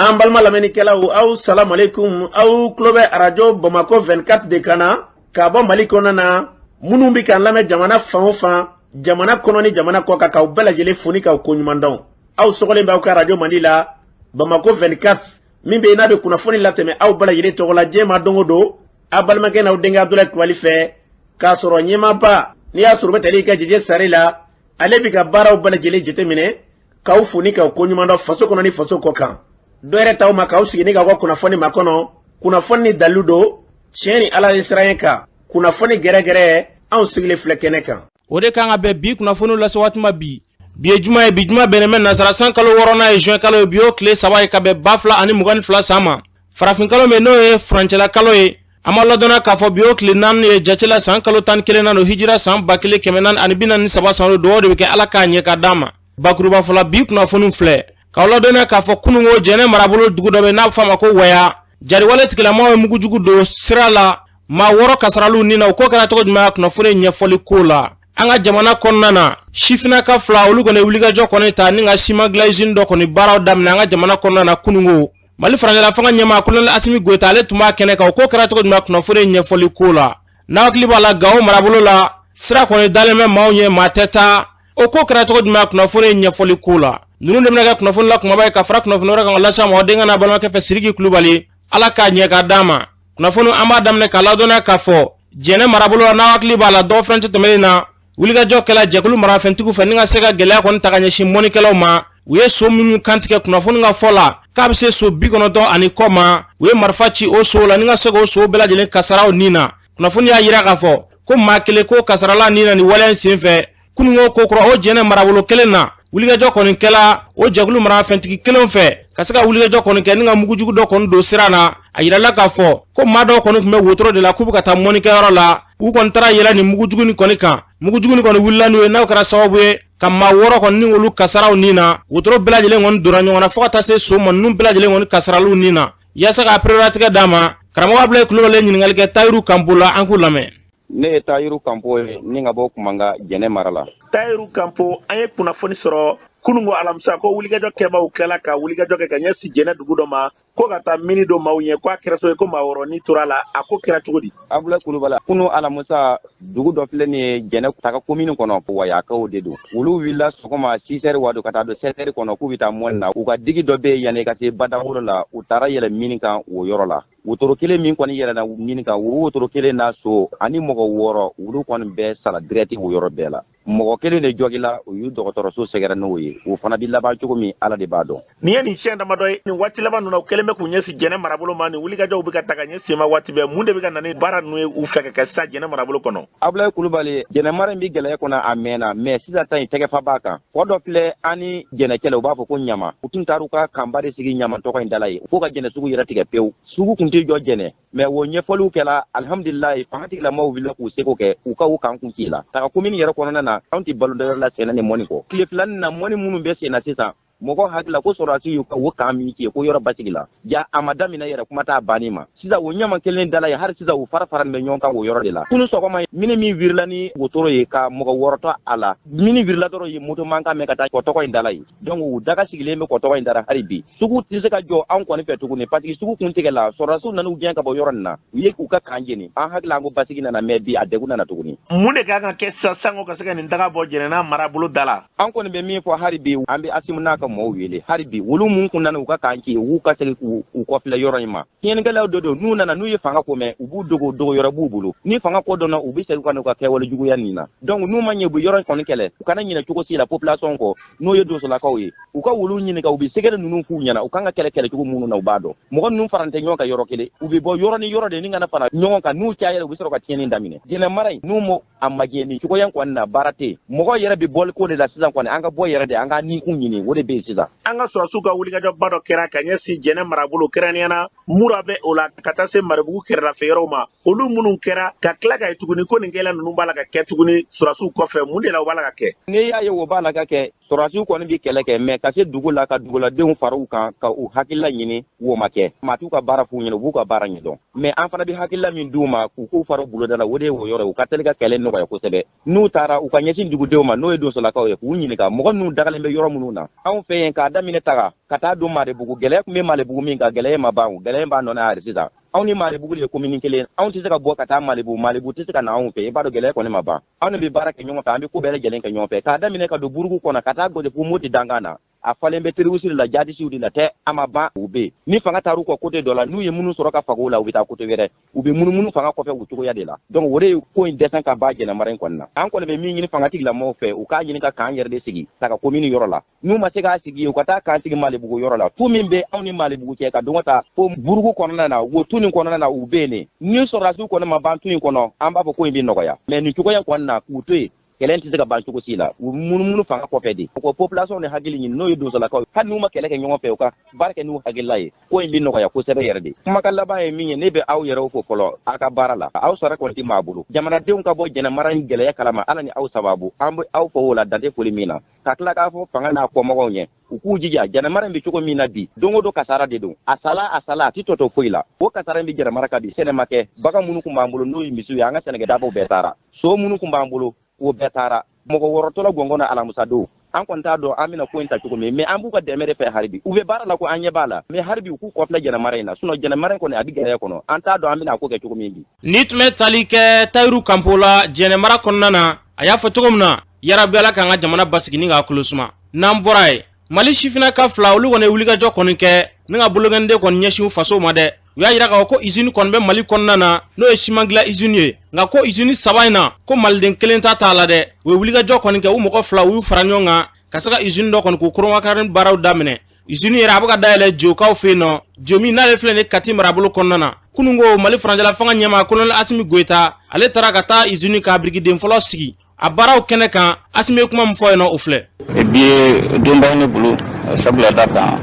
An balima lamɛnnikɛlaw, aw salamu aleykum. Aw tulo bɛ arajo Bamakɔ 24 de kan na ka bɔ Mali kɔnɔna na. Minnu bɛ k'an lamɛn jamana fan o fan, jamana kɔnɔ ni jamana kɔ kan, k'aw bɛɛ lajɛlen fo ni k'aw koɲuman dɔn. Aw sɔgɔlen bɛ aw ka arajo mandi la, Bamakɔ 24, min bɛ yen n'a bɛ kunnafoni latɛmɛ aw bɛɛ lajɛlen tɔgɔ la diɲɛ ma don o don, aw balimakɛ n'aw denkɛ Abudulayi Kulubali fɛ, k'a sɔrɔ ɲɛmaaba n'i y'a sɔrɔ u bɛ tali kɛ Jeje Sare la, ale bɛ ka baaraw bɛɛ lajɛlen jateminɛ, k'aw fo ni k'aw koɲuman dɔn faso kɔnɔ ni faso kɔ kan. Dɔ yɛrɛ t'aw ma k'aw sigi ni k'aw ka kunnafoni makɔnɔ, kunnafoni ni dalilu don, tiɲɛ ni Ala ye siran kan, kunnafoni gɛrɛgɛrɛ, anw sigilen filɛ kɛnɛ kan. O de kan ka bɛn bi kunnafoniw lase waati ma bi. Bi ye juma ye, bi juma bɛnnen bɛ nasara san kalo wɔɔrɔnan ye, juin kalo ye, bi y'o tile 3 ye ka bɛn 2022 san ma. Farafin kalo min n'o ye furancɛla kalo ye, an b'a ladɔnniya k'a fɔ bi y'o tile 4 ye jate la, san kalo 11nan don, hijira san 1443 san don. Dugawu de bɛ kɛ Ala k'a ɲɛ ka d'an ma. Bakuruba fɔla, bi kunnafoniw filɛ k'aw ladɔnniya k'a fɔ kununko Jɛnɛ marabolo dugu dɔ bɛ n'a bɛ f'a ma ko Waya, jariwale tigilamaw ye mugujugu don sira la, maa 6 kasaral'u ni na. O ko kɛra cogo jumɛn? Kunnafoni ɲɛfɔli ko la, an ka jamana kɔnɔna na, sifinnaka 2, olu kɔni wulikajɔ kɔni ta ni ka siman dilan usine dɔ kɔni baaraw daminɛ an ka jamana kɔnɔna na kununko. Mali furancɛla fanga ɲɛmaa Kolonɛli Asimi Goyita, ale tun b'a kɛnɛ kan. O ko kɛra cogo jumɛn? Kunnafoni ɲɛfɔli ko la, n'a hakili b'a la, Gawo marabolo la, sira kɔni dalen bɛ maaw ɲɛ, maa tɛ taa. O ko kɛra cogo jumɛn? Kunnafoni ɲɛfɔli ko la, ninnu de bɛna kɛ kunnafoni la kumaba ye ka fara kunnafoni wɛrɛ kan ka lase a ma aw denkɛ n'a balimakɛ fɛ, Siriki Kulubali. Ala k'a ɲɛ k'a d'an ma. Kunnafoni an b'a daminɛ k'a ladɔnniya k'a fɔ Jɛnɛ marabolo la, n'a hakili b'a la, dɔgɔ furancɛ tɛmɛnen na, wulikajɔ kɛla jɛkulu marafɛntigiw fɛ ni ka se ka gɛlɛya kɔni ta ka ɲɛsin mɔnikɛlaw ma. U ye so minnu kantigɛ, kunnafoni ka fɔ la k'a bɛ se so 90 ani kɔ ma, u ye marifa ci o sow la ni ka se k'o sow bɛɛ lajɛlen kasaraw ni na. Kunnafoni y'a jira k'a fɔ ko maa kelen ko kasarala ni na nin waleya in senfɛ kununko ko kura. O Jɛnɛ marabolo kelen na, wulikajɔ kɔni kɛla o jɛkulu marafɛntigi kelen fɛ ka se ka wulikajɔ kɔni kɛ ni ka mugujugu dɔ kɔni don sira na. A yirala k'a fɔ ko maa dɔw kɔni tun bɛ wotoro de la k'u bɛ ka taa mɔnikɛyɔrɔ la, u kɔni taara yɛlɛ nin mugujugu nin kɔni kan. Mugujugu nin kɔni wulila n'u ye, n'o kɛra sababu ye ka maa 6 kɔni ni olu kasaraw ni na. Wotoro bɛɛ lajɛlen kɔni donna ɲɔgɔn na fo ka taa se so ma, ninnu bɛɛ lajɛlen kɔni kasaraliw ni na. Yaasa ka pereperelatigɛ d'a ma, karamɔgɔ Abulayi Kulubali ye ɲininkali kɛ Tayiru Kanpo la, an k'u lamɛn. Ne ye Tayiru Kanpo ye ni ka bɔ Kumanga, Jɛnɛ mara la. Tayiru Kanpo, an ye kunnafoni sɔrɔ kununko alamisa ko wulikajɔ kɛbaaw tilala ka wulikajɔ kɛ ka ɲɛsin Jɛnɛ dugu dɔ ma ko ka taa mini don maaw ɲɛ, ko a kɛra so ye ko maa 6 ni tora la. A ko kɛra cogo di? Abulayi Kulubali, kunu alamisa, dugu dɔ filɛ nin ye Jɛnɛ Taga komini kɔnɔ, Wayakaw de don. Olu wulila sɔgɔma 6 heures wa don ka taa don 7 heures kɔnɔ k'u bɛ taa mɔni na. U ka digi dɔ bɛ yen yanni ka se Badawolo la, u taara yɛlɛ mini kan o yɔrɔ la. Wotoro kelen min kɔni yɛlɛnna mini kan, o wotoro kelen n'a so ani mɔgɔ 6, olu kɔni bɛɛ sara direct o yɔrɔ bɛɛ la. Mɔgɔ kelen de jɔgila, u y'u dɔgɔtɔrɔso sɛgɛrɛ n'o ye. O fana bɛ laban cogo min, Ala de b'a dɔn. Nin ye nin siɲɛ damadɔ ye nin waati laban ninnu na, u kɛlen bɛ k'u ɲɛsin Jɛnɛ marabolo ma. Nin wulikajɔw bɛ ka ta ka ɲɛsin ma waati bɛɛ. Mun de bɛ ka na ni baara ninnu ye u fɛ ka kɛ sisan Jɛnɛ marabolo kɔnɔ? Abulayi Kulubali, Jɛnɛ mara in bɛ gɛlɛya kɔnɔ a mɛnna, mais sisan ta in tɛgɛfa b'a kan. Kɔ dɔ filɛ an ni Jɛnɛ cɛ la, u b'a fɔ ko Ɲama. U tun taara u ka kanba de sigi Ɲama tɔgɔ in da la yen fo ka Jɛnɛ sugu yɛrɛ tigɛ pewu. Sugu kun tɛ jɔ Jɛnɛ, mais o ɲɛfɔliw kɛla, alihamudulilayi, fanga tigilamaaw wulila k'u seko kɛ, u ka u kan kun ci la. Taga komini yɛrɛ kɔnɔna na, anw tɛ balo dɔwɛrɛ la sɛnɛ ni mɔni kɔ. Tile fila nin na, mɔni minnu bɛ senna sisan, mɔgɔ hakili la ko sɔrɔdasi y'u ka o kan min ci ko yɔrɔ basigi la, ja a ma daminɛ yɛrɛ, kuma t'a banni ma. Sisan o Ɲama kelen da la yen, hali sisan u fara fara bɛ ɲɔgɔn kan o yɔrɔ de la. Kunu sɔgɔma, mini min wirila ni wotoro ye ka mɔgɔ 6 to a la, mini wirila dɔrɔn ye moto mankan mɛn ka taa kɔtɔgɔ in da la yen. Donc u daga sigilen bɛ kɔtɔgɔ in da la hali bi. Sugu tɛ se ka jɔ anw kɔni fɛ tuguni, parce que sugu kun tigɛ la, sɔrɔdasiw nan'u gɛn ka bɔ yɔrɔ nin na, u ye u ka kan jeni. An hakili an ko basigi nana, mais bi a degun nana tuguni. Mun de kan ka kɛ sisan sanko ka se ka nin daga bɔ Jɛnɛ marabolo da la? An kɔni bɛ min fɔ hali bi, an bɛ Asimu n'a ka mɔɔw wele hali bi, olu mun kun nana u ka kan ci, u k'u ka segin k'u kɔfilɛ yɔrɔ in ma. Tiɲɛnikɛlaw dɔ don, n'u nana n'u ye fanga ko mɛn, u b'u dogo dogo yɔrɔ b'u bolo. Ni fanga ko dɔnna, u bɛ segin ka n'u ka kɛwale juguya nin na. Donc n'u ma ɲɛ, u bɛ yɔrɔ in kɔni kɛlɛ. U kana ɲinɛ cogo si la population kɔ, n'o ye donsolakaw ye. U ka wulu ɲininka, u bɛ sɛgɛrɛ ninnu f'u ɲɛna, u kan ka kɛlɛ kɛlɛcogo minnu na, u b'a dɔn. Mɔgɔ ninnu faralen tɛ ɲɔgɔn kan yɔrɔ kelen, u bɛ bɔ yɔrɔ ni yɔrɔ de ni kana fara ɲɔgɔn kan. N'u cayara, u bɛ sɔrɔ ka tiɲɛni daminɛ. Jɛnɛ mara in, n'u ma a magɛn nin cogoya in kɔni na, baara tɛ yen. Mɔgɔ yɛrɛ bɛ bɔli ko de la sisan kɔni, an ka bɔ yɛrɛ de, an ka ninkun ɲini, o de bɛ yen sisan. An ka sɔrɔdasiw ka wulikajɔba dɔ kɛra ka ɲɛsin Jɛnɛ marabolo, kɛrɛnkɛrɛnnenya na Mura bɛ o la, ka taa se Maribugu kɛrɛdafɛ yɔrɔw ma. Olu minnu kɛra ka tila ka ye tuguni ko nin gɛlɛya ninnu b'a la ka kɛ tuguni sɔrɔdasiw kɔfɛ, mun de la o b'a la ka kɛ? N'i y'a ye o b'a la ka kɛ, sɔrɔdasiw kɔni bɛ kɛlɛ kɛ, mais ka se dugu la ka duguladenw fara u kan ka u hakilila ɲini, o ma kɛ. Maa t'u ka baara f'u ɲɛna, u b'u ka baara ɲɛdɔn. Mais an fana bɛ hakilila min d'u ma k'u k'u fara boloda la, o de ye o yɔrɔ ye. U ka teli ka kɛlɛ nɔgɔya kosɛbɛ n'u taara u ka ɲɛsin dugudenw ma, n'o ye donsolakaw ye, k'u ɲininka mɔgɔ ninnu dagalen bɛ yɔrɔ minnu na. Anw fɛ yen, k'a daminɛ Taga Ka taa don Marebugu, gɛlɛya tun bɛ Marebugu min kan, gɛlɛya ma ban o, gɛlɛya b'a nɔ na hali sisan. Anw ni Marebugu de ye komini kelen, anw tɛ se ka bɔ ka taa Marebugu, Marebugu tɛ se ka na anw fɛ. I b'a dɔn gɛlɛya kɔni ma ban. Anw de bɛ baara kɛ ɲɔgɔn fɛ, an bɛ ko bɛɛ lajɛlen kɛ ɲɔgɔn fɛ, k'a daminɛ ka don burugu kɔnɔ ka taa gosi fo Moti dankan na. A falen bɛ terroriste de la, jadisiw de la tɛ, a ma ban, u bɛ yen. Ni fanga taar'u kɔ côté dɔ la, n'u ye minnu sɔrɔ ka faga o la, u bɛ taa côté wɛrɛ, u bɛ munumunu fanga kɔfɛ o cogoya de la. Donc o de ye ko in dɛsɛ ka ban Jɛnɛmara in kɔni na. An kɔni bɛ min ɲini fanga tigilamɔgɔw fɛ, u k'a ɲini ka k'an yɛrɛ de sigi ta ka komini yɔrɔ la. N'u ma se k'a sigi, u ka taa k'an sigi Malibugu yɔrɔ la. Tu min bɛ anw ni Malibugu cɛ ka don ka taa fo burugu kɔnɔna na, wo tu nin kɔnɔna na, u bɛ yen ne. Ni sɔrɔdasiw kɔni ma ban tu in kɔnɔ, an b'a fɔ ko in bɛ nɔgɔya. Mais nin cogoya kɔni na, k'u to yen, kɛlɛ tɛ se ka ban cogo si la. U munumunu fanga kɔfɛ de. U ka population ni hakili ɲini, n'o ye donsolakaw ye, hali n'u ma kɛlɛ kɛ ɲɔgɔn fɛ, u ka baara kɛ n'u hakilila ye, ko in bɛ nɔgɔya kosɛbɛ yɛrɛ de. Kumakan laban ye min ye, ne bɛ aw yɛrɛw fo fɔlɔ aw ka baara la. Aw sara kɔni tɛ maa bolo. Jamanadenw ka bɔ Jɛnɛmara in gɛlɛya kalama, Ala ni aw sababu, an bɛ aw fo o la dante foli min na, ka tila k'a fɔ fanga n'a kɔmɔgɔw ɲɛ, u k'u jija. Jɛnɛmara in bɛ cogo min na bi, don o don kasara de don, a sala a sala, a tɛ tɔ to foyi la. O kasara in bɛ Jɛnɛmara kan bi. Sɛnɛ ma kɛ, bagan minnu tun b'an bolo, n'o ye misiw ye, an ka sɛnɛkɛdabaw bɛɛ taara, so minnu tun b'an bolo, o bɛɛ taara. Mɔgɔ wɔrɔtɔla gɔngɔn na alamisa don. An kɔni t'a dɔn an bɛna ko in ta cogo min, mais an b'u ka dɛmɛ de fɛ hali bi. U bɛ baara la ko an ɲɛ b'a la, mais hali bi u k'u kɔfilɛ Jɛnɛmara in na, sinon Jɛnɛmara in kɔni a bɛ gɛlɛya kɔnɔ, an t'a dɔn an bɛna a ko kɛ cogo min bi. Ni tun bɛ tali kɛ Tayiru Kanpo la Jɛnɛmara kɔnɔna na, a y'a fɔ cogo min na, yarabi Ala k'an ka jamana basigi ni k'a kolo suma. N'an bɔra yen, Mali sifinnaka fila, olu kɔni ye wulikajɔ kɔni kɛ ni ka bolokɛnden kɔni ɲɛsin u faso ma dɛ. U y'a yira k'a fɔ ko usine kɔni bɛ Mali kɔnɔna na, n'o ye siman dilan usine ye, nka ko usine saba in na, ko maliden kelen ta t'a la dɛ. U ye wulikajɔ kɔni kɛ, u mɔgɔ fila, u y'u fara ɲɔgɔn kan ka se ka usine dɔ kɔni k'u koromakari baaraw daminɛ. Usine yɛrɛ a bɛ ka dayɛlɛ Jokaw fɛ yen nɔ, Jo min n'ale filɛ nin Kati marabolo kɔnɔna na. Kunun ko Mali furancɛla fanga ɲɛmaa Kolonɛli Asimi Goyita, ale taara ka taa usine k'a birikiden fɔlɔ sigi. A baaraw kɛnɛ kan, Asimi ye kuma min fɔ yen nɔ, o filɛ. Bi ye donba ye ne bolo, sabula da kan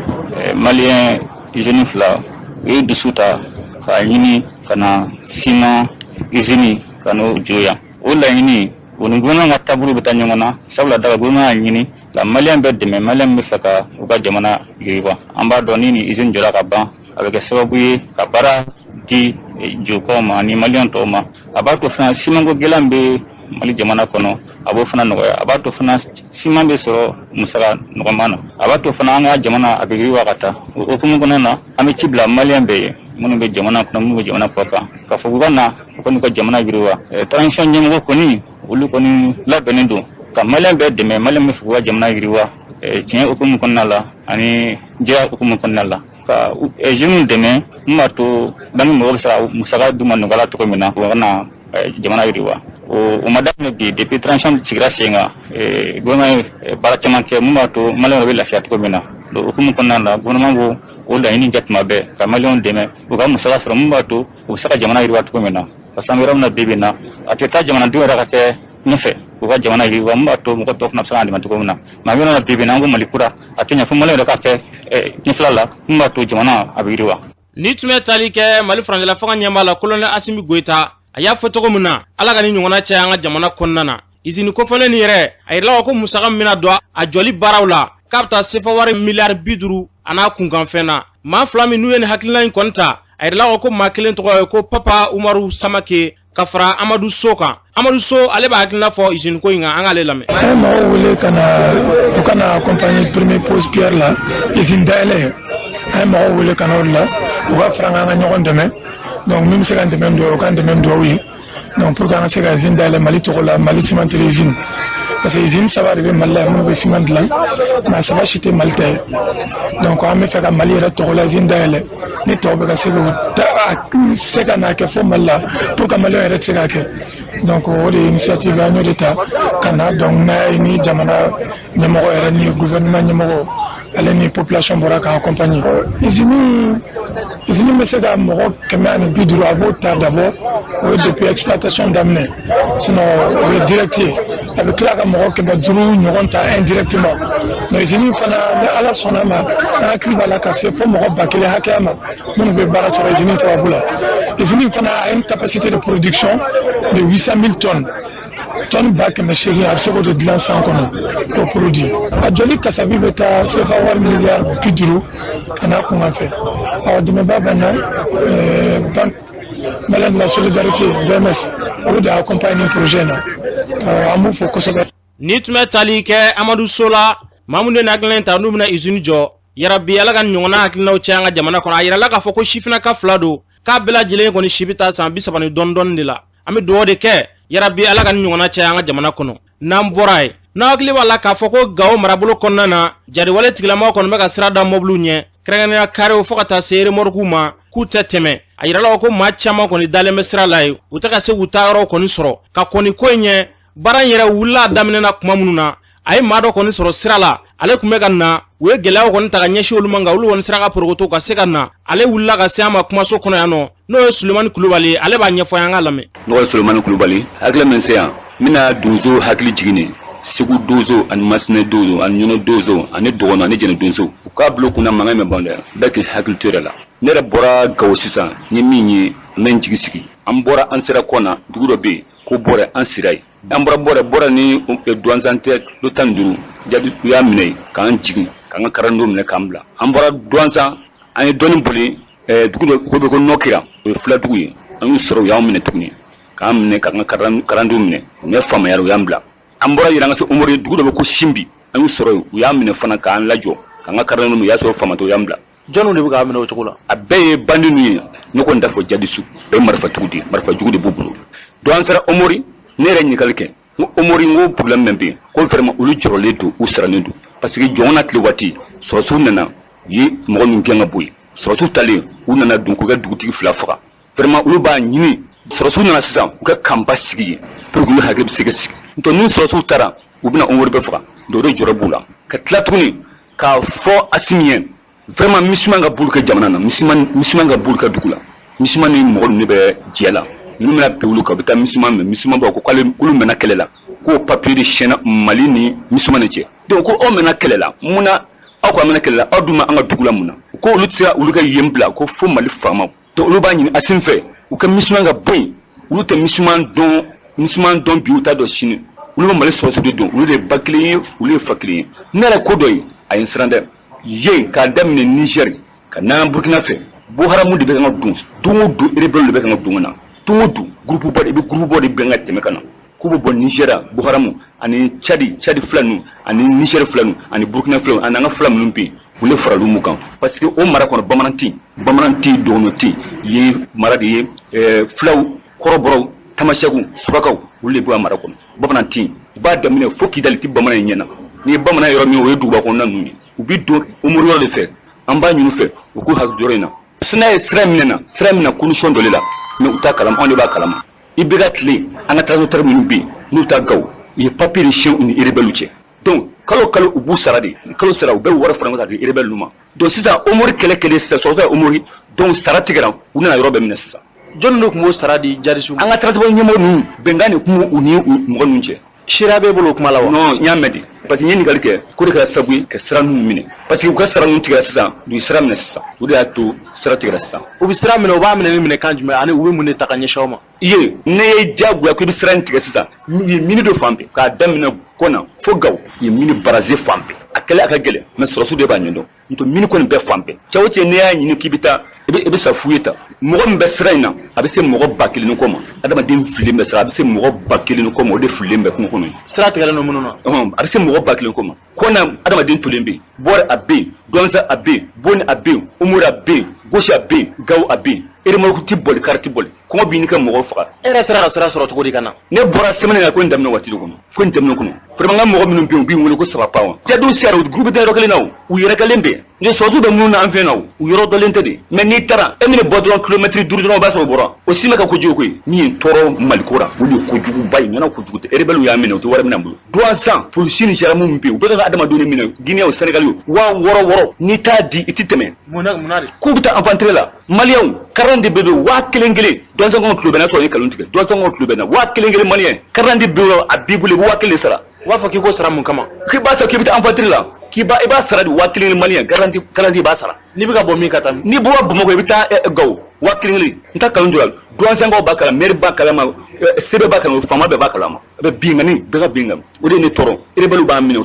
maliyɛn jeune fila u ye dusu ta k'a ɲini ka na siman usine ka n'o jɔ yan. O laɲini o ni gouvernement ka taabolo bɛ taa ɲɔgɔn na, sabula da kan gouvernement y'a ɲini ka maliyɛn bɛɛ dɛmɛ, maliyɛn bɛ fɛ ka u ka jamana yiriwa. An b'a dɔn ni nin usine jɔra ka ban, a bɛ kɛ sababu ye ka baara di jokaw ma ani maliyɛn tɔw ma. A b'a to fana simanko gɛlɛn bɛ Mali jamana kɔnɔ, a b'o fana nɔgɔya. A b'a to fana siman bɛ sɔrɔ musaka nɔgɔman na. A b'a to fana an ka jamana a bɛ yiriwa ka taa. O hukumu kɔnɔna na, an bɛ ci bila maliyɛn bɛɛ ye, minnu bɛ jamana kɔnɔ, minnu bɛ jamana kɔ kan, k'a fɔ k'u ka na, u ka n'u ka jamana yiriwa. Transition ɲɛmɔgɔ kɔni, olu kɔni labɛnnen don ka maliyɛn bɛɛ dɛmɛ, maliyɛn bɛ fɛ k'u ka jamana yiriwa tiɲɛ hukumu kɔnɔna la ani jɛya hukumu kɔnɔna la, ka jeunes dɛmɛ min b'a to banque mɔgɔw bɛ se ka musaka d'u ma nɔgɔya la cogo min na, u ka na jamana yiriwa. O ma daminɛ bi. Depuis transition sigira sen kan, gouvernement ye baara caman kɛ min b'a to maliyɛnw bɛ lafiya cogo min na. Donc hukumu kɔnɔna la, gouvernement b'o o laɲini kɛ tuma bɛɛ ka maliyɛnw dɛmɛ u ka musaka sɔrɔ min b'a to u bɛ se ka jamana yiriwa cogo min na, parce que an bɛ yɔrɔ min na bi bi in na, a tɛ taa jamanadenw yɛrɛ ka kɛ ɲɛfɛ u ka jamana yiriwa min b'a to mɔgɔ tɔw fana bɛ se k'an dɛmɛ cogo min na. Mais an bɛ yɔrɔ min na bi bi in na, an ko Mali kura, a tɛ ɲɛ fo maliyɛnw yɛrɛ ka kɛ ɲɛfila la min b'a to jamana a bɛ yiriwa. Ni tun bɛ tali kɛ Mali furancɛla fanga ɲɛmaa la, Kolonɛli Asimi Goyita, a y'a fɔ cogo min na, Ala ka ni ɲɔgɔnna caya an ka jamana kɔnɔna na. Izini kofɔlen nin yɛrɛ, a yirala ko musaka min bɛna don a jɔli baaraw la, k'a bɛ taa sefa wari miliyari 50 a n'a kunkanfɛn na. Maa fila min n'u ye nin hakilina in kɔni ta, a yirala ko maa kelen tɔgɔ ye ko Papa Umaru Samake ka fara Amadu So kan. Amadu So, ale b'a hakilina fɔ izini ko in kan, an k'ale lamɛn. An ye mɔgɔw wele ka na, u ka na accompagner premier pose pierre la, izini dayɛlɛ. An ye mɔgɔw wele ka na o de la, u ka fara an ka ɲɔgɔn dɛmɛ. Donc min bɛ se ka dɛmɛ don, u k'an dɛmɛ duwawu ye, donc pour que an ka se ka usine dayɛlɛ Mali tɔgɔ la, Mali cimenterie usine, parce que usine saba de bɛ Mali la minnu bɛ ciment dilan, mais a saba si tɛ Mali ta ye. Donc an bɛ fɛ ka Mali yɛrɛ tɔgɔ la usine dayɛlɛ, ni tɔw bɛ ka se k'o se ka n'a kɛ fo Mali la, pour que maliyɛnw yɛrɛ tɛ se k'a kɛ. Donc o de ye initiative, an y'o de ta ka na. Donc n'a ye ni jamana ɲɛmɔgɔ yɛrɛ ni gouvernement ɲɛmɔgɔ, ale ni population bɔra k'an accompagner. Usine bɛ se ka mɔgɔ 150, a b'o ta d'abord, o ye depuis exploitation daminɛ, sinon o ye direct ye. A bɛ tila ka mɔgɔ 500 ɲɔgɔn ta indirectement. Mais usine fana, ni Ala sɔnna ma, an hakili b'a la ka se fo mɔgɔ 1000 hakɛya ma minnu bɛ baara sɔrɔ usine sababu la. Usine fana a une capacité de production de 800 000 tonnes, tɔni 800 000, a bɛ se k'o de dilan san kɔnɔ k'o produit. A jɔli kasabi bɛ taa sefa wari miliyari 50 ka n'a kunkan fɛ. Awɔ, dɛmɛba bɛ na, Banque malienne de la solidarité, BMS, olu de accompagne projet in na, an b'u fo kosɛbɛ. Ni tun bɛ tali kɛ Amadu So la, maa minnu ye hakilina in ta n'u bɛna usine jɔ. Yarabi, Ala ka ɲɔgɔnna hakilinaw caya an ka jamana kɔnɔ. A yirala k'a fɔ ko sifinnaka fila don, k'a bɛɛ lajɛlen kɔni si bɛ taa san 30 ni dɔɔni dɔɔni de la. An bɛ dugawu de kɛ, yarabi, Ala ka nin ɲɔgɔnna caya an ka jamana kɔnɔ. N'an bɔra yen, n'aw hakili b'a la k'a fɔ ko Gawo marabolo kɔnɔna na, jariwale tigilamaw kɔni bɛ ka sira da mɔbiliw ɲɛ, kɛrɛnkɛrɛnnenya karew fo ka taa se remɔrikiw ma, k'u tɛ tɛmɛ. A yirala ko maa caman kɔni dalen bɛ sira la yen, u tɛ ka se k'u taa yɔrɔw kɔni sɔrɔ. Ka kɔni ko in ɲɛ, baara in yɛrɛ wulila a daminɛ na tuma minnu na, a ye maa dɔ kɔni sɔrɔ sira la, ale tun bɛ ka na. U ye gɛlɛyaw kɔni ta ka ɲɛsin olu ma, nka olu kɔni sera ka porokoto ka se ka na. Ale wulila ka se an ma kumaso kɔnɔ yan nɔ, n'o ye Sulemani Kulubali ye. Ale b'a ɲɛfɔ an ka lamɛn. Ne ye Sulemani Kulubali. Hakili min se yan, n bɛna donso hakili jigin ne Segu donso ani Masina donso ani Ɲɔnɔ donso ani Dɔgɔnɔ ani Jɛnɛ donso, u k'a bila u kunna mankan bɛ ban dɛ. Bɛɛ k'i hakili to yɛrɛ la. Ne yɛrɛ bɔra Gawo sisan, n ye min ye, n bɛ n jigi sigi. An bɔra, an sera Kɔna, dugu dɔ bɛ yen ko Bɔrɛ, an sira yen. An bɔra Bɔrɛ, Bɔrɛ ni Duwanzan tɛ kilo 15. Jadisiw y'an minɛ yen k'an jigin, k'an ka karandenw minɛ k'an bila. An bɔra Duwanzan, an ye dɔɔnin boli, dugu dɔ ko bɛ ko Nɔkira, o ye filadugu ye. An y'u sɔrɔ, u y'an minɛ tuguni, k'an minɛ, k'an ka karandenw minɛ. U ɲɛ faamuyara, u y'an bila. An bɔra yen, an ka se Omori, dugu dɔ bɛ ko Sinbi, an y'u sɔrɔ yen, u y'an minɛ fana k'an lajɔ, k'an ka karandenw minɛ. U y'a sɔrɔ faama tɛ, u y'an bila. Jɔnniw de bɛ k'a minɛ o cogo la? A bɛɛ ye bandi ninnu ye. Ne kɔni t'a fɔ jadisiw, bɛɛ ye marifatigiw de ye, marifa jugu de b'u bolo. Donc an sera Omori, ne yɛrɛ ɲininkali kɛ, n ko Omori, n ko problème min bɛ yen, ko vraiment olu jɔrɔlen don, u sirannen don, parce que jɔn na tile waati, sɔrɔsiw nana, u ye mɔgɔ ninnu gɛn ka bɔ yen. Sɔrɔsiw talen, u nana don k'u ka dugutigi fila faga. Vraiment olu b'a ɲini sɔrɔsiw nana sisan, u ka camp ba sigi yen pour que olu hakili bɛ se ka sigi. N'o tɛ, ni sɔrɔsiw taara, u bɛna Omori bɛɛ faga. Donc o de jɔrɔ b'u la. Ka tila tuguni k'a fɔ Asimi ye, vraiment MISUMA ka bolo kɛ jamana na, MISUMA ka bolo kɛ dugu la. MISUMA ni mɔgɔ ninnu bɛ jɛ la, ninnu bɛna bin olu kan, u bɛ taa MISUMA minɛ. MISUMA b'a ko k'ale k'olu mɛnna kɛlɛ la, k'o papier de siyɛnna Mali ni MISUMA ni cɛ. Donc ko aw mɛnna kɛlɛ la mun na? Aw ko an mɛnna kɛlɛ la, aw dun ma an ka dugu la mun na? Ko olu tɛ se ka olu ka yen bila ko fo Mali faamaw. Donc olu b'a ɲini Asimi fɛ, u ka MISUMA ka bɔ yen. Olu tɛ MISUMA dɔn, MISUMA dɔn bi, u t'a dɔn sini. Olu bɛ Mali sɔrɔsiw de dɔn, olu de ye ba kelen ye, olu ye fa kelen ye. Ne yɛrɛ ko dɔ ye, a ye n siran dɛ. Yen k'a daminɛ Niger ka na Burkina fɛ, Boko Haram de bɛ ka don don o don, rebelle de bɛ ka don ka na don o don. Groupe ba de, i bɛ groupe ba de bɛ ka tɛmɛ ka na, k'u bɛ bɔ Niger, Boko Haram ani Tchad, Tchad fila ninnu ani Niger fila ninnu ani Burkina fila ani an ka fila minnu bɛ yen, u le faral'u mu kan, parce que o mara kɔnɔ, bamanan tɛ yen, bamanan tɛ yen, dɔgɔnɔ tɛ yen, yen mara de ye filaw, kɔrɔbɔrɔw, tamasɛkiw, surakaw, olu de bɛ a mara kɔnɔ. Bamanan tɛ yen. U b'a daminɛ fo Kidali, tɛ bamanan ye ɲɛ na. N'i ye bamanan yɔrɔ min, o ye duguba kɔnɔna ninnu ye. U bɛ don Omori yɔrɔ de fɛ. An b'a ɲini fɛ, u k'u hakili yɔrɔ in na. Sina ye sira minɛ na, sira minɛ condition dɔ de la, mais u t'a kalama, anw de b'a kalama. I bɛ ka tile, an ka transporteur minnu bɛ yen n'u taa Gawo, u ye papier de siyɛn u ni rebelle cɛ. Donc kalo kalo, u b'u sara de. Kalo sara, u bɛ wari fara ɲɔgɔn kan ka di rebelle ma. Donc sisan Omori kɛlɛ kɛlen sisan, sɔrɔtɔ Omori, donc sara tigɛra, u nana yɔrɔ bɛɛ minɛ sisan. Jɔnni de tun b'o sara di jadisiw? An ka transport ɲɛmɔgɔ ninnu, bɛnkan de tun b'u ni mɔgɔ ninnu cɛ. Seereya b'e bolo o kuma la wa? Non, n y'a mɛn de, parce que n ye ɲininkali kɛ, k'o de kɛra sababu ye ka sira ninnu minɛ, parce que u ka sara ninnu tigɛra sisan, u ye sira minɛ sisan, o de y'a to sira tigɛra sisan. U bɛ sira minɛ, u b'a minɛ ni minɛkan jumɛn, ani u bɛ mun de ta ka ɲɛsin aw ma? I ye ne ye diyagoya ko i bɛ sira in tigɛ sisan, u ye mine dɔ fan bɛɛ k'a daminɛ Kɔna fo Gawo, u ye mine baraze fan bɛɛ. A kɛlɛ a ka gɛlɛn, mais sɔrɔsiw de b'a ɲɛdɔn. N'o tɛ, mine kɔni bɛɛ fan bɛɛ, cɛ o cɛ, n'i y'a ɲini k'i bɛ taa, i bɛ sa fu ye ta. Mɔgɔ min bɛ sira in na, a bɛ se mɔgɔ 1000 ni kɔ ma. Adamaden fililen bɛ sira, a bɛ se mɔgɔ 1000 ni kɔ ma, o de fililen bɛ kungo kɔnɔ yen. Sira tigɛlen don minnu na. A bɛ se mɔgɔ 1000 kɔ ma. Kɔna, adamaden tolen bɛ yen, Bɔrɛ a bɛ yen, Duwanza a bɛ yen, Boni a bɛ yen, Omori a bɛ yen, Gosi a bɛ yen, Gawo a bɛ yen. Eremɔrɔku tɛ boli, kari tɛ boli, kɔngɔ b'i ni ka mɔgɔw faga. E yɛrɛ sera ka sira sɔrɔ cogo di ka na? Ne bɔra semaine na, ko in daminɛ waati de kɔnɔ, ko in daminɛ kɔnɔ, vraiment n ka mɔgɔ minnu bɛ yen, u b'i wele ko saba pa wa. Jadiw sera, groupe tɛ yɔrɔ kelen na o, u yɛrɛkɛlen bɛ ni sɔrɔsiw bɛ minnu na an fɛ na o, u yɔrɔ dɔlen tɛ de. Mais n'i taara, e bɛna bɔ dɔrɔn, kilomɛtiri 5 dɔrɔn, o b'a sɔrɔ o bɔra. O si ma kɛ kojugu koyi. Min ye n tɔɔrɔ Maliko la, o de ye kojuguba ye. Ɲɛna kojugu tɛ, rebelle y'a minɛ, u tɛ wari minɛ an bolo. Duwanzan polisi ni gendarme min bɛ yen, u bɛ ka adamadenw minɛ, Guinée o, Sénégal o, 6000 6000, n'i t'a di, i tɛ tɛmɛ. Mun na de? K'u bɛ taa aventure la. Maliyɛnw carte de bɛ yen, 1000 kelen. Duwanzan tulo bɛ n na, sɔrɔ i ye nkalon tigɛ. Duwanzan tulo bɛ n na, 1000 kelen maliyɛn carte bɛ yen, a b'i bolo, i bɛ 1000 de sara. U b'a fɔ k'i k'o sara mun kama? K'i b'a sara, k'i bɛ taa aventure la, k'i b'a i b'a sara de, 1000 kelen maliyɛn garantie, garantie i b'a sara. N'i bɛ ka bɔ min ka taa min? N'i bɔra Bamakɔ, i bɛ taa Gawo, 1000 kelen. N ta nkalon tigɛ, Duwanzankaw b'a kalama, maire b'a kalama, CB b'a kalama, faama bɛɛ b'a kalama. A bɛ binkanni bɛɛ ka binkan, o de ye ne tɔɔrɔ. Rebelle b'a minɛ, u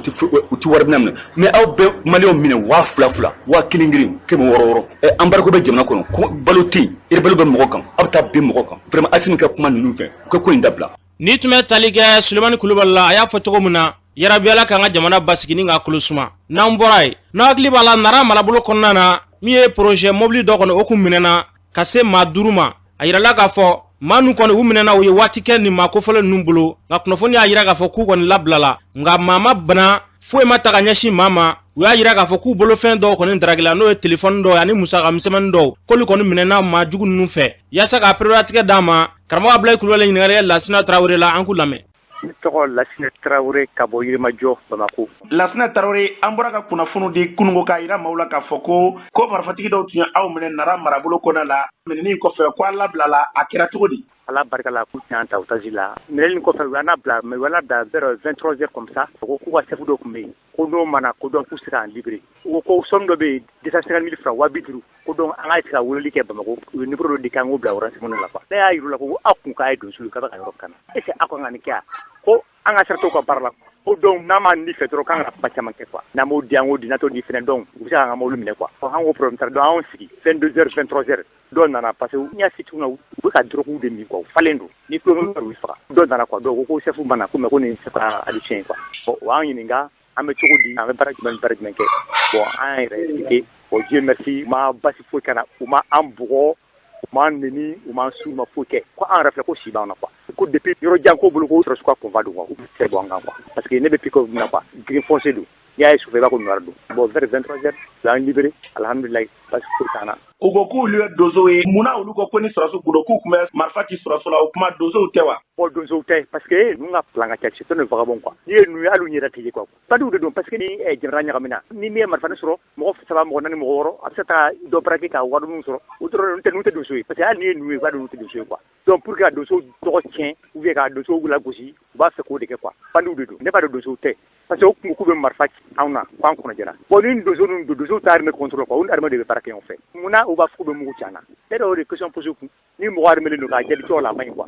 tɛ wari minɛ minɛ, mais aw bɛ maliyɛnw minɛ 2000 2000, 1000 kelen, 600 600. Embargo bɛ jamana kɔnɔ, ko balo tɛ yen, rebelle bɛ mɔgɔ kan, aw bɛ taa bin mɔgɔ kan. Vraiment Asimi ka kuma ninnu fɛ, u ka ko in dabila. Ni tun bɛ tali kɛ Sulemani Kulubali la, a y'a fɔ cogo min na. Yarabi Ala k'an ka jamana basigi ni k'a kolo suma. N'an bɔra yen, n'aw hakili b'a la, Nara marabolo kɔnɔna na, min ye projet mobili dɔ kɔni, o kun minɛna ka se maa 5 ma. A yirala k'a fɔ maa ninnu kɔni, u minɛna, u ye waati kɛ nin maa kofɔlen ninnu bolo, nka kunnafoni y'a yira k'a fɔ k'u kɔni labilala, nka maa ma bana foyi ma ta ka ɲɛsin maa ma. U y'a yira k'a fɔ k'u bolofɛn dɔw kɔni daragila, n'o ye telefɔni dɔw ani musaka misɛnmanin dɔw, k'olu kɔni minɛna maa jugu ninnu fɛ. Yaasa k'a pereperelatigɛ d'an ma, karamɔgɔ Abulayi Kulubali ɲininkali kɛ Lasina Tarawele la, an k'u lamɛn. Ne tɔgɔ Lasinɛ Tarawele ka bɔ Yirimajɔ, Bamakɔ. Lasinɛ Tarawele, an bɔra ka kunnafoniw di kununko k'a yira maaw la k'a fɔ ko marifatigi dɔw tun ye aw minɛ Nara marabolo kɔnɔ la. Minɛni kɔfɛ, ko a labilala, a kɛra cogo di? Ala barika la, k'u tun y'an ta otage la. Minɛli kɔfɛ, u y'an labila, mais u y'an labila vers 23 heures comme ça. U ko k'u ka chef dɔ tun bɛ yen, ko n'o mana ko donc k'u se k'an libérer. U ko ko somme dɔ bɛ yen, 250 000 francs, 50 000, ko donc an ka essayer ka weleli kɛ Bamakɔ. U ye numéro dɔ di k'an k'o bila Orange Money la quoi. Ne y'a yir'u la ko aw kun k'a ye donso ye, k'a bɛ ka yɔrɔ kana. Est ce que aw kan ka nin kɛ yan? Ko an ka sira t'u ka baara la. Ko donc n'a ma ni fɛ dɔrɔn, k'an kana kuma caman kɛ quoi. N'an m'o di, an k'o di, n'a t'o di fɛnɛ, donc u bɛ se k'an ka mobili minɛ quoi. An k'o problème t'a la. Donc an y'an sigi 22 heures, 23 heures, dɔw nana, parce que n y'a f'i cogo min na, u bɛ ka drogue de min quoi, u falen don. Ni tulonkɛ, u bɛ faga. Dɔw nana quoi, dɔw ko ko chef ma na, ko mais ko nin chef ka addition ye quoi. Bon, u y'an ɲininka an bɛ cogo di, an bɛ baara jumɛn ni baara jumɛn kɛ. Bon, an y'an yɛrɛ expliquer. Bon, Dieu merci, u ma basi foyi k'an na, u ma an bugɔ, u m'an neni, u m'an su, u ma foyi kɛ. Ko an yɛrɛ filɛ, ko si b'an na quoi. Ko depuis yɔrɔ jan, ko bolo ko sɔrɔsiw ka convoi don quoi, u tɛ bɔ an kan quoi. Parce que ne bɛ pick-up min na quoi, gris foncé don. N'i y'a ye sufɛ, i b'a ko noir don. Bon, vers 23 heures, u y'an libéré, alhamdulilayi, basi foyi t'an na. U ko k'olu ye donsow ye, munna olu ko ko ni sɔrɔsiw kun don, k'u tun bɛ marifa ci sɔrɔsiw la? O kuma, donsow tɛ wa? Bon, donsow tɛ, parce que ninnu ka plan ka ca, c'est un vagabond quoi. N'i ye ninnu ye, hali u yɛrɛ tɛ ye quoi. Bandiw de don, parce que ni jamana ɲagamina, ni min ye marifa sɔrɔ, mɔgɔ saba, mɔgɔ naani, mɔgɔ wɔɔrɔ, a bɛ se ka taa dɔ braquer ka wari minnu sɔrɔ. O dɔrɔn tɛ, ninnu tɛ donso ye, parce que hali n'i ye ninnu ye, i b'a dɔn ninnu tɛ donso ye quoi. Donc pour que ka donsow tɔgɔ tiɲɛ ou bien ka donsow lagosi, u b'a fɛ k'o de kɛ quoi. Bandiw de don, ne b'a dɔn donsow tɛ, parce que o kun k'u bɛ marifa ci anw na, k'an kɔnɔjɛra. Bon, ni donso ninnu don, donsow t'a armée contrôle quoi, u ni armée de bɛ baara kɛ ɲɔgɔn fɛ. Munna u b'a fɔ k'u bɛ mugu ci an na? Ne yɛrɛ y'o de question posé kun. Ni mɔgɔ armé don, k'a jaabi cogo la, a man ɲi quoi.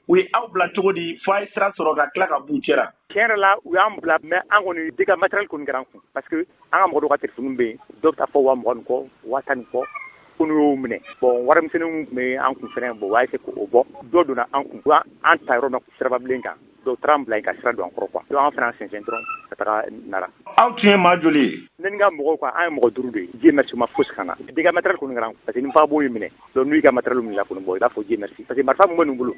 U ye aw bila cogo di fo a ye sira sɔrɔ ka tila ka b'u cɛ la? Tiɲɛ yɛrɛ la, u y'an bila, mais an kɔni dégâts matériel kɔni kɛra an kun, parce que an ka mɔgɔ dɔw ka téléphone bɛ yen, dɔw bɛ taa fɔ 20 000 ni kɔ, 10 000 ni kɔ, ko n'u y'o minɛ. Bon, warimisɛnninw tun bɛ an kun fɛnɛ, bon, u y'a essayer k'o bɔ. Dɔw donna an kun, u y'an ta yɔrɔ min sirababilen kan, dɔw taara an bila yen ka sira don an kɔrɔ quoi. Donc an fana sɛnsɛn dɔrɔn ka taga Nara. Aw tun ye maa joli ye? Ne ni n ka mɔgɔw quoi, an ye mɔgɔ duuru de ye. Dieu merci, u ma fosi k'an na. Dégâts matériel kɔni kɛra an kun, parce que ni vagabond y'i minɛ, donc n'u y'i ka matériel minɛ kɔni, bon, i b'a fɔ Dieu merci, parce que marifa min bɛ ninnu bolo,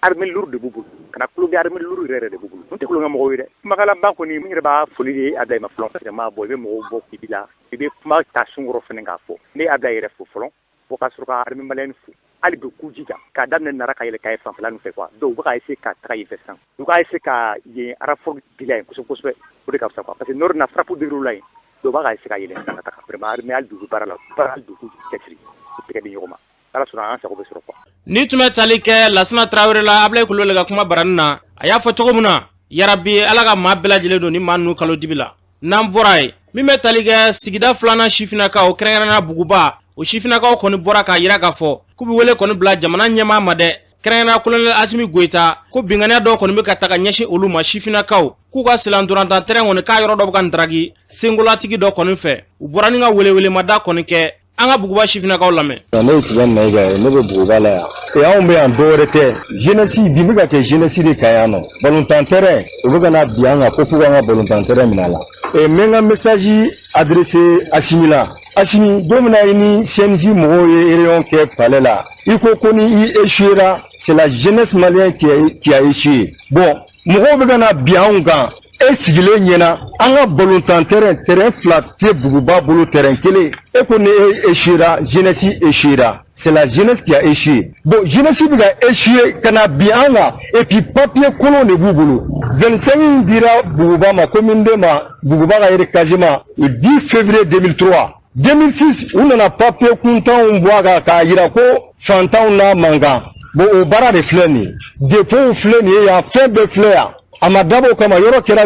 armée lourde de b'u bolo, kana tulonkɛ, armée lourde yɛrɛ yɛrɛ de b'u bolo. N tɛ tulonkɛ mɔgɔw ye dɛ. Kumakan laban kɔni, n yɛrɛ b'a foli de Ablaye ma fɔlɔ. Vraiment, bon, i bɛ mɔgɔw bɔ kibi la, i bɛ kuma ta sunkɔrɔ fɛnɛ k'a fɔ. Ne ye Ablaye yɛrɛ fo fɔlɔ, fo ka sɔrɔ ka armée malienne fo. Hali bi k'u jija k'a daminɛ Nara ka yɛlɛ Kaye fanfɛla ninnu fɛ quoi. Donc u bɛ ka essayer ka taga yen fɛ sisan, u ka essayer ka yen renfort bila yen kosɛbɛ kosɛbɛ, o de ka fisa quoi, parce que nord na frappe dir'u la yen. Donc u b'a ka essayer ka yɛlɛ sisan ka taga. Vraiment, armée, hali bi u bɛ baara la, baara, hali bi u k'u cɛsiri, u tɛgɛ di ɲɔgɔn ma. Ala sɔnna, an sago bɛ sɔrɔ quoi. Ni tun bɛ tali kɛ Lasina Tarawele la, Abulayi Kulubali ka kuma barani na, a y'a fɔ cogo min na, yarabi Ala ka maa bɛɛ lajɛlen don ni maa ninnu kalo dibi la. N'an bɔra yen, min bɛ tali kɛ sigida filanan sifinnakaw, kɛrɛnkɛrɛnnenya Buguba, o sifinnakaw kɔni bɔra k'a yira k'a fɔ k'u bɛ wele kɔni bila jamana ɲɛmaa ma dɛ, kɛrɛnkɛrɛnnenya colonel Asimi Goyita, ko binkanniya dɔw kɔni bɛ ka ta ka ɲɛsin olu ma, sifinnakaw, k'u ka silantorantan terrain kɔni, k'a yɔrɔ dɔ bɛ ka ndaraki senkolatigi dɔ kɔni fɛ. U bɔra ni ka welewelemada kɔni kɛ. An ka Buguba sifinnakaw lamɛn. Ne ye Tidiane Mayiga ye, ne bɛ Buguba la yan. E, anw bɛ yan, dɔwɛrɛ tɛ, jeunesse bi bɛ ka kɛ jeunesse de kan yan nɔ. Balontan terrain, u bɛ ka na bi an kan ko f'u k'an ka balontan terrain minɛ a la. E, n bɛ n ka message adressé Asimi la. Asimi, don min na i ni CNJ mɔgɔw ye réunion kɛ palais la, i ko ko ni i échouera, c'est la jeunesse malienne qui a échoué. Bon, mɔgɔw bɛ ka na bi anw kan, e sigilen ɲɛna, an ka balontan terrain, terrain fila tɛ Buguba bolo, terrain kelen. E ko ni e échouera, jeunesse échouera, c'est la jeunesse qui a échoué. Bon, jeunesse bɛ ka échoué ka na bin an kan, et puis papier kolon de b'u bolo. 25 in dira Buguba ma, commune de ma, Buguba ka recasement, le 10 février 2003. 2006, u nana papier kuntanw bɔ a kan k'a yira ko fantanw n'a man kan. Bon, o baara de filɛ nin ye, dépôt filɛ nin ye yan, fɛn bɛɛ filɛ yan. A ma dabɔ o kama, yɔrɔ kɛra,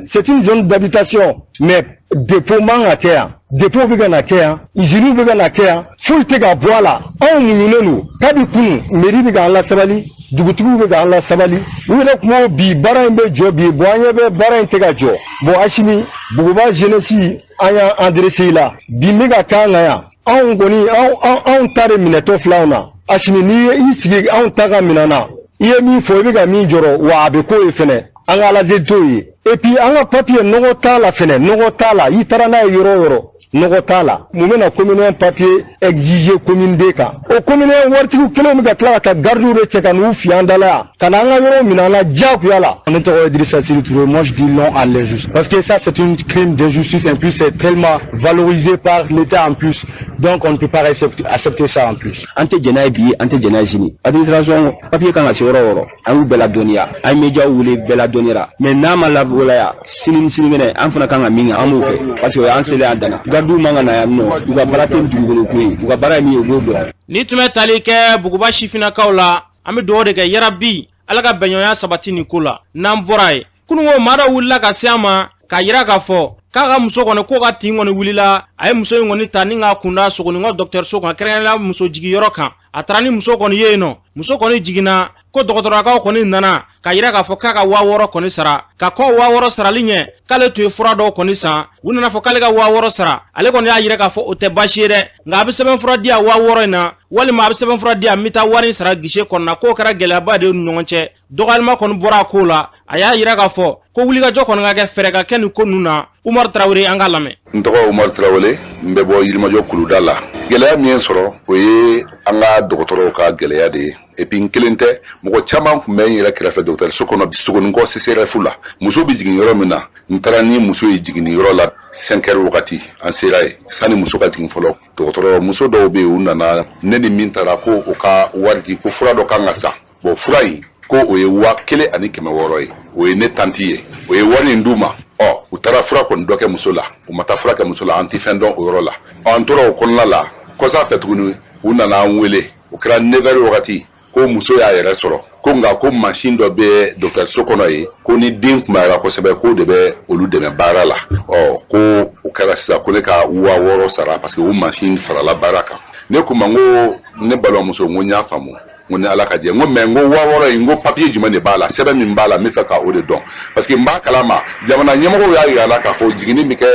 c'est une zone d'habitation, mais dépôt man ka kɛ yan. Dépôt bɛ ka na kɛ yan, usines bɛ ka na kɛ yan, foyi tɛ ka bɔ a la. Anw muɲunen don kabi kunun, mairie bɛ k'an lasabali, dugutigiw bɛ k'an lasabali, u yɛrɛ kun ko bi baara in bɛ jɔ bi. Bon, an ɲɛ bɛ baara in tɛ ka jɔ. Bon, Asimi, Buguba jeunesse, an y'an adressé i la bi, n bɛ ka k'an kan yan. Anw kɔni, anw ta de minɛtɔ filɛ anw na. Asimi, n'i ye i sigi anw ta ka minɛn na, i ye min fɔ, i bɛ ka min jɔrɔ wa, a bɛ k'o ye fɛnɛ. An ka Ala deli t'o ye. Et puis an ka papier, nɔgɔ t'a la fɛnɛ, nɔgɔ t'a la. I taara n'a ye yɔrɔ o yɔrɔ, nɔgɔ t'a la. Mun bɛna commune 1 papier exiger commune 2 kan? O commune 1 waritigiw kelenw bɛ ka tila ka taa gardiw de cɛ ka n'u fiyɛ an da la yan, ka na an ka yɔrɔw minɛ an la diyagoya la. Ne tɔgɔ ye Idrissa Sidi Touré. Moi, je dis non à l'injustice, parce que ça, c'est une crime d'injustice. En plus, c'est tellement valorisé par l'État en plus, donc on ne peut pas accepter ça en plus. An tɛ jɛn n'a ye bi, an tɛ jɛn n'a ye sini. Administration papier kan ka se yɔrɔ o yɔrɔ, an y'u bɛɛ ladɔnniya, an ye médiaw wele, bɛɛ ladɔnniyara. Mais n'a ma lawaleya, sini ni sinikɛnɛ, an fana kan ka min kɛ, an b'o kɛ, parce que o y'an selen an danna. Gardiw man ka na yan nɔ, u ka baara tɛ dugukolo ko ye, u ka baara ye min ye, u b'o dɔn. Ni tun bɛ tali kɛ Buguba sifinnakaw la, an bɛ dugawu de kɛ, yarabi Ala ka bɛnɲɔgɔnya sabati nin ko la. N'an bɔra yen, kununko maa dɔ wulila ka se an ma k'a yira k'a fɔ k'a ka muso kɔni k'o ka tin kɔni wulila. A ye muso in kɔni ta ni k'a kunda Sogonikɔ dɔgɔtɔrɔso kan, kɛrɛnkɛrɛnnenya muso jigiyɔrɔ kan. A taara ni muso kɔni ye yen nɔ, muso kɔni jiginna, ko dɔgɔtɔrɔkaw kɔni nana k'a yira k'a fɔ k'a ka 6000 kɔni sara. Ka kɔn 6000 sarali ɲɛ, k'ale tun ye fura dɔw kɔni san. U nana fɔ k'ale ka 6000 sara. Ale kɔni y'a yira k'a fɔ o tɛ baasi ye dɛ, nka a bɛ sɛbɛnfura di yan 6000 in na, walima a bɛ sɛbɛnfura di yan, n bɛ taa wari in sara guichet kɔnɔna. K'o kɛra gɛlɛyaba de ye u ni ɲɔgɔn cɛ. Dɔgɔyalima kɔni bɔra a ko la. A y'a yira k'a fɔ ko wulikajɔ kɔni ka kɛ, fɛɛrɛ ka kɛ nin ko ninnu na. Umaru Tarawele, an k'a lamɛn. N tɔgɔ Umaru Tarawele, n bɛ bɔ Yirimajɔ kuluda la. Gɛlɛya min ye sɔrɔ, o ye an ka dɔgɔtɔrɔw ka gɛlɛya de ye. Et puis n kelen tɛ, mɔgɔ caman tun bɛ n yɛrɛ kɛrɛfɛ dɔgɔtɔrɔso kɔnɔ, Sogonikɔ CSRéf la, muso bɛ jigin yɔrɔ min na. N taara ni muso ye jiginni yɔrɔ la 5 heures wagati, an sera yen sani muso ka jigin fɔlɔ. Dɔgɔtɔrɔ muso dɔw bɛ yen, u nana ne ni min taara ko o ka wari di, ko fura dɔ kan ka san. Bon, fura in ko o ye 1600 ye. O ye ne tanti ye, o ye wari in d'u ma. Ɔ, u taara fura kɔni dɔ kɛ muso la, u ma taa fura kɛ muso la, an tɛ fɛn dɔn o yɔrɔ la. Ɔ, an tora o kɔnɔna la. Kɔsa fɛ tuguni, u nana an wele, o kɛra 9 heures wagati, ko muso y'a yɛrɛ sɔrɔ, ko nka ko mansin dɔ bɛ dɔgɔtɔrɔso kɔnɔ yen, ko ni den kunbayara kosɛbɛ, k'o de bɛ olu dɛmɛ baara la. Ɔ, ko o kɛra sisan ko ne ka 6000 sara, parce que o mansin farala baara kan. Ne ko ma, n ko ne balimamuso, n ko n y'a faamu, n ko ni Ala ka jɛ, n ko mais n ko 6000 in, n ko papier jumɛn de b'a la, sɛbɛn min b'a la, n bɛ fɛ ka o de dɔn, parce que n b'a kalama jamana ɲɛmɔgɔw y'a yira la k'a fɔ jiginni bɛ kɛ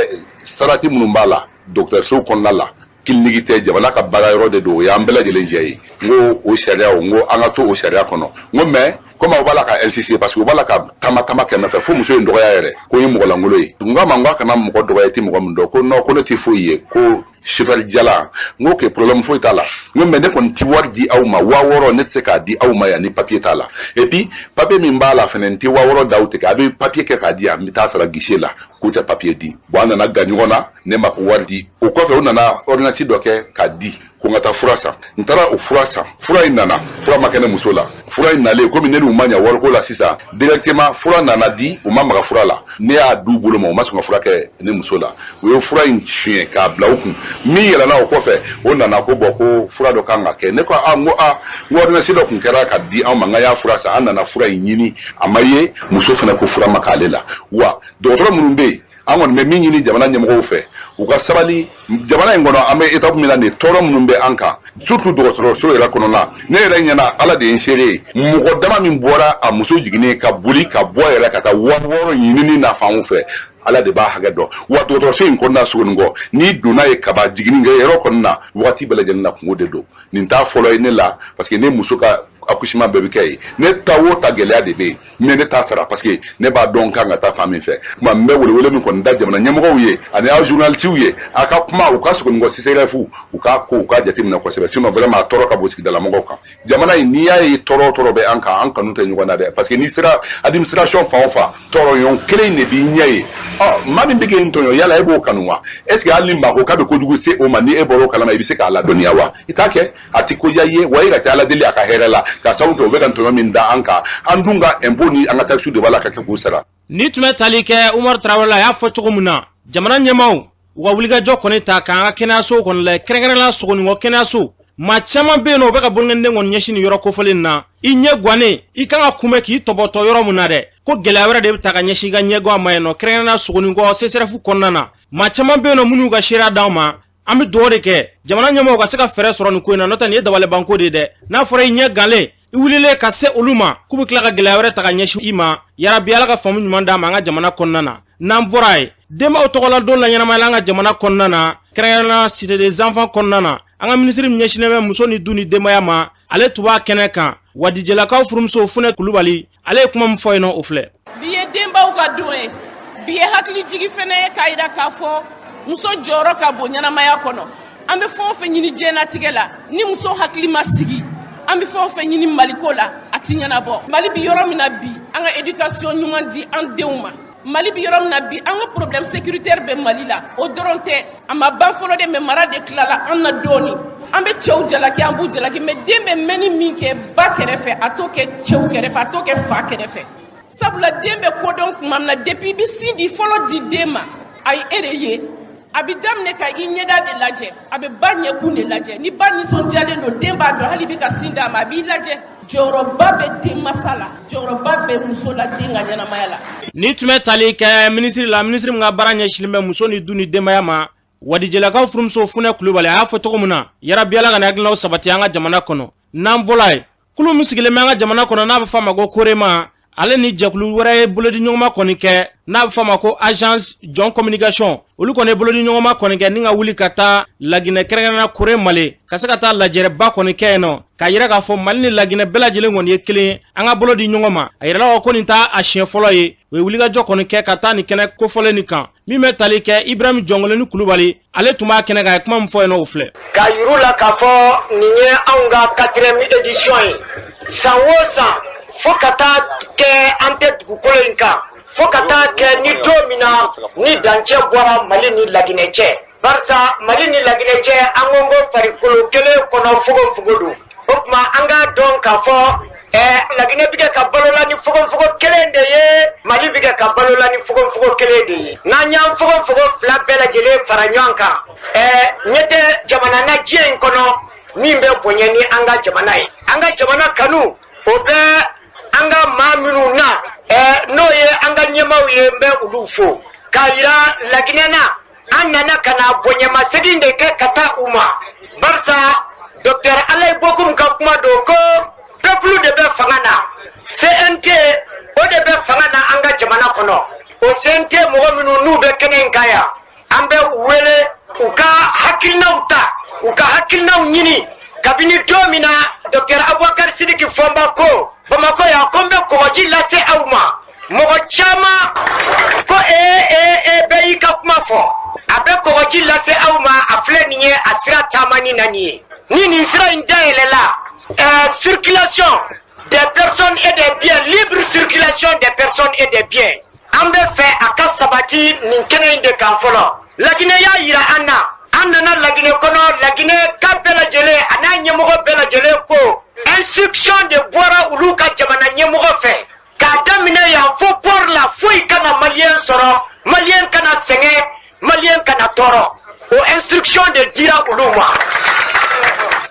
sarati minnu b'a la dɔgɔtɔrɔso kɔnɔna la, kiliniki tɛ, jamana ka baara yɔrɔ de don, o y'an bɛɛ lajɛlen jɛ ye. N ko o sariya, o n ko an ka to o sariya kɔnɔ. N ko mais komi aw b'a la ka insister, parce que u b'a la ka taama taama kɛmɛ fɛ fo muso in dɔgɔya yɛrɛ, ko n ye mɔgɔ lankolon ye. N k'a ma, n k'a kana mɔgɔ dɔgɔya, i tɛ mɔgɔ min dɔn. Ko non, ko ne tɛ foyi ye, ko chauffeur jala. N ko ok, problème foyi t'a la. N ko mais ne kɔni ti wari di aw ma, 6000 ne tɛ se k'a di aw ma yan ni papier t'a la. Et puis papier min b'a la fɛnɛ, n tɛ 6000 d'aw tigɛ, a bɛ papier kɛ k'a di yan, n bɛ taa sara guichet la. K'u tɛ papier di. Bon, an nana ga ɲɔgɔn na, ne ma wari di. O kɔfɛ, u nana ordonnance dɔ kɛ k'a di, ko n ka taa fura san. N taara o fura san, fura in nana, fura ma kɛ ne muso la. Fura in nalen, komi ne n'u ma ɲa wariko la sisan, directement fura nana di, u ma maga fura la. Ne y'a d'u bolo ma, u ma sɔn ka fura kɛ ne muso la. U ye fura in suɲɛ k'a bila u kun. Min yɛlɛnna o kɔfɛ, o nana ko bɔn, ko fura dɔ kan ka kɛ. Ne ko a, n ko a, n ko ordonnance dɔ tun kɛra ka di anw ma, n ka y'a fura san. An nana fura in ɲini, a ma ye. Muso fana ko fura ma k'ale la. Wa dɔgɔtɔrɔ minnu bɛ yen, an kɔni bɛ min ɲini jamana ɲɛmɔgɔw fɛ, u ka sabali jamana in kɔnɔ. An bɛ étape min na nin, tɔɔrɔ minnu bɛ an kan, surtout dɔgɔtɔrɔso yɛrɛ kɔnɔna, ne yɛrɛ ɲɛna, Ala de ye n seere ye, mɔgɔ dama min bɔra a muso jiginnen ka boli ka bɔ yɛrɛ ka taa 6000 ɲinini na fanw fɛ, Ala de b'a hakɛ dɔn. Wa dɔgɔtɔrɔso in kɔnɔna, Sogonikɔ, n'i donna ye kaba jiginni kɛ yɔrɔ kɔnɔna na, wagati bɛɛ lajɛlen na kungo de don. Nin t'a fɔlɔ ye ne la, parce que ne muso ka accouchement bɛɛ bɛ kɛ yen. Ne ta o ta, gɛlɛya de bɛ yen, mais ne t'a sara, parce que ne b'a dɔn n kan ka taa fan min fɛ. Kuma n bɛ welewele min kɔni da jamana ɲɛmɔgɔw ye ani aw journalistes ye, a ka kuma u ka Sogonikɔ CSRéf, u k'a ko u k'a jateminɛ kosɛbɛ. Sinon vraiment, a tɔɔrɔ ka bon sigidalamɔgɔw kan. Jamana in, n'i y'a ye tɔɔrɔ o tɔɔrɔ bɛ an kan, an kanu tɛ ɲɔgɔn na dɛ, parce que n'i sera administration fan o fan, tɔɔrɔɲɔgɔn kelen de b'i ɲɛ ye. Ɔ, maa min bɛ k'e tɔɲɔ, yala e b'o kanu wa? Est ce que hali ni maa ko k'a bɛ kojugu se o ma, ni e bɔra o kalama, i bɛ se k'a ladɔnniya wa? I t'a kɛ, a ti ko diya i ye wa, e ka tɛ Ala deli a ka hɛrɛ la, k'a sababu kɛ u bɛ ka tɔɲɔ min da an kan. An dun ka impôt ni an ka taxe de b'a la ka kɛ k'u sara. Ni tun bɛ tali kɛ Umaru Tarawele, a y'a fɔ cogo min na, jamana ɲɛmaaw u ka wulikajɔ kɔni ta k'an ka kɛnɛyaso kɔni lajɛ, kɛrɛnkɛrɛnnenya Sogonikɔ kɛnɛyaso. Maa caman bɛ yen nɔ, u bɛ ka bolonkɔnden kɔni ɲɛsin nin yɔrɔ kofɔlen na. I ɲɛ gannen, i kan ka kunbɛn k'i tɔbɔtɔ yɔrɔ min na dɛ, ko gɛlɛya wɛrɛ de bɛ ta ka ɲɛsin i ka ɲɛgan ma yen nɔ, kɛrɛnkɛrɛnnenya Sogonikɔ CSRéf kɔnɔna na. Maa caman bɛ yen nɔ minnu ka seereya d'anw ma. An bɛ dugawu de kɛ jamana ɲɛmɔgɔw ka se ka fɛɛrɛ sɔrɔ nin ko in na, n'o tɛ nin ye dabalibanko de ye dɛ. N'a fɔra i ɲɛ galen, i wulilen ka se olu ma, k'u bɛ tila ka gɛlɛya wɛrɛ ta ka ɲɛsin i ma. Yarabi Ala ka faamu ɲuman d'an ma an ka jamana kɔnɔna na. N'an bɔra yen, denbaw tɔgɔla don la ɲɛnamaya an ka jamana kɔnɔna na, kɛrɛnkɛrɛnnenya cité des enfants kɔnɔna na, an ka minisiri min ɲɛsinnen bɛ muso ni du ni denbaya ma, ale tun b'a kɛnɛ kan. Wadijelakaw furumuso Funɛ Kulubali, Ale ye kuma min fɔ yen nɔ, o filɛ. Bi ye denbaw ka don ye, bi ye hakilijigi fɛnɛ ye k'a yira k'a fɔ muso jɔyɔrɔ ka bon ɲɛnamaya kɔnɔ. An bɛ fɛn o fɛn ɲini diɲɛnatigɛ la, ni muso hakili ma sigi, an bɛ fɛn o fɛn ɲini Maliko la, a ti ɲɛnabɔ. Mali bi yɔrɔ min na bi, an ka éducation ɲuman di an denw ma. Mali bi yɔrɔ min na bi, an ka problème sécuritaire bɛ Mali la, o dɔrɔn tɛ, a ma ban fɔlɔ dɛ, mais mara de tilala an na dɔɔni. An bɛ cɛw jalaki, an b'u jalaki, mais den bɛ mɛnni min kɛ ba kɛrɛfɛ, a t'o kɛ cɛw kɛrɛfɛ, a t'o kɛ fa kɛrɛfɛ. Sabula den bɛ kodɔn tuma min na, depuis i bɛ sin di fɔlɔ di den ma, a ye e de ye. A bɛ daminɛ ka i ɲɛda de lajɛ, a bɛ ba ɲɛkun de lajɛ. Ni ba nisɔndiyalen don, den b'a dɔn hali bi ka sin d'a ma, a b'i lajɛ. Jɔyɔrɔba bɛ denmasa la, jɔyɔrɔba bɛ muso la den ka ɲɛnamaya la. Ni tun bɛ tali kɛ minisiri la, minisiri min ka baara ɲɛsinnen bɛ muso ni du ni denbaya ma, Wadijɛlakaw furumuso Funɛ Kulubali, a y'a fɔ cogo min na, yarabi Ala ka nin hakilinaw sabati an ka jamana kɔnɔ. N'an bɔla yen, kulu min sigilen bɛ an ka jamana kɔnɔ n'a bɛ f'a ma ko Korema, ale ni jɛkulu wɛrɛ ye bolodiɲɔgɔnma kɔni kɛ n'a bɛ f'a ma ko agence Jɔn communication. Olu kɔni ye bolodiɲɔgɔnma kɔni kɛ ni ka wuli ka taa Laginɛ, kɛrɛnkɛrɛnnenya Kore Male, ka se ka taa lajɛrɛba kɔni kɛ yen nɔ, k'a yira k'a fɔ Mali ni Laginɛ bɛɛ lajɛlen kɔni ye kelen ye, an ka bolo di ɲɔgɔn ma. A yirala ko nin t'a a siɲɛ fɔlɔ ye u ye wulikajɔ kɔni kɛ ka taa nin kɛnɛ kofɔlen nin kan. Min bɛ tali kɛ Ibrahim Jɔnkolonin Kulubali, ale tun b'a kɛnɛ kan, a ye kuma min fɔ yen nɔ, o filɛ. K'a yir'u la k'a fɔ nin ye anw ka quatrième édition ye. San o san, fo ka taa kɛ an tɛ dugukolo in kan, fo ka taa kɛ ni don min na ni dancɛ bɔra Mali ni Laginɛ cɛ, barisa Mali ni Laginɛ cɛ, an ko ko farikolo kelen kɔnɔ fogofogo don. O tuma an k'a dɔn k'a fɔ Laginɛ bɛ kɛ ka balola ni fogofogo kelen de ye, Mali bɛ kɛ ka balola ni fogofogo kelen de ye. N'an y'an fogofogo fila bɛɛ lajɛlen fara ɲɔgɔn kan, ɲɛ tɛ jamana na diɲɛ in kɔnɔ min bɛ bonya ni an ka jamana ye. An ka jamana kanu, o bɛ an ka maa minnu na, n'o ye an ka ɲɛmaaw ye, n bɛ olu fo k'a yira Laginɛ na. An nana ka na bonyamasegin de kɛ ka taa u ma, barisa docteur Alayi Bokum ka kuma don ko peuple de bɛ fanga na, CNT o de bɛ fanga na an ka jamana kɔnɔ. O CNT mɔgɔ minnu n'u bɛ kɛnɛ in kan yan, an bɛ u wele u ka hakilinaw ta, u ka hakilinaw ɲini. Kabini don min na docteur Abubakar Sidiki Fɔnba ko Bamakɔ yan ko n bɛ kɔgɔji lase aw ma, mɔgɔ caman ko ee ee ee, bɛɛ y'i ka kuma fɔ. A bɛ kɔgɔji lase aw ma, a filɛ nin ye, a sira taamani na nin ye. Ni nin sira in dayɛlɛla, circulation des personnes et des biens, libre circulation des personnes et des biens, an bɛ fɛ a ka sabati nin kɛnɛ in de kan fɔlɔ. Laginɛ y'a yira an na, an nana Laginɛ kɔnɔ, Laginɛ ka bɛɛ lajɛlen a n'a ɲɛmɔgɔ bɛɛ lajɛlen ko instruction de bɔra olu ka jamana ɲɛmɔgɔ fɛ k'a daminɛ yan fo port la, foyi kana maliyɛn sɔrɔ, maliyɛn kana sɛgɛn, maliyɛn kana tɔɔrɔ. O instruction de dira olu ma.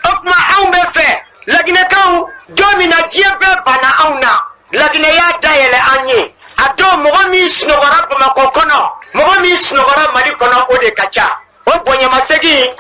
O tuma anw bɛ fɛ Laginɛkaw, don min na diɲɛ bɛɛ banna anw na, Laginɛ y'a dayɛlɛ an ye. A don mɔgɔ min sunɔgɔra Bamakɔ kɔnɔ, mɔgɔ min sunɔgɔra Mali kɔnɔ, o de ka ca. O bonyamasegin,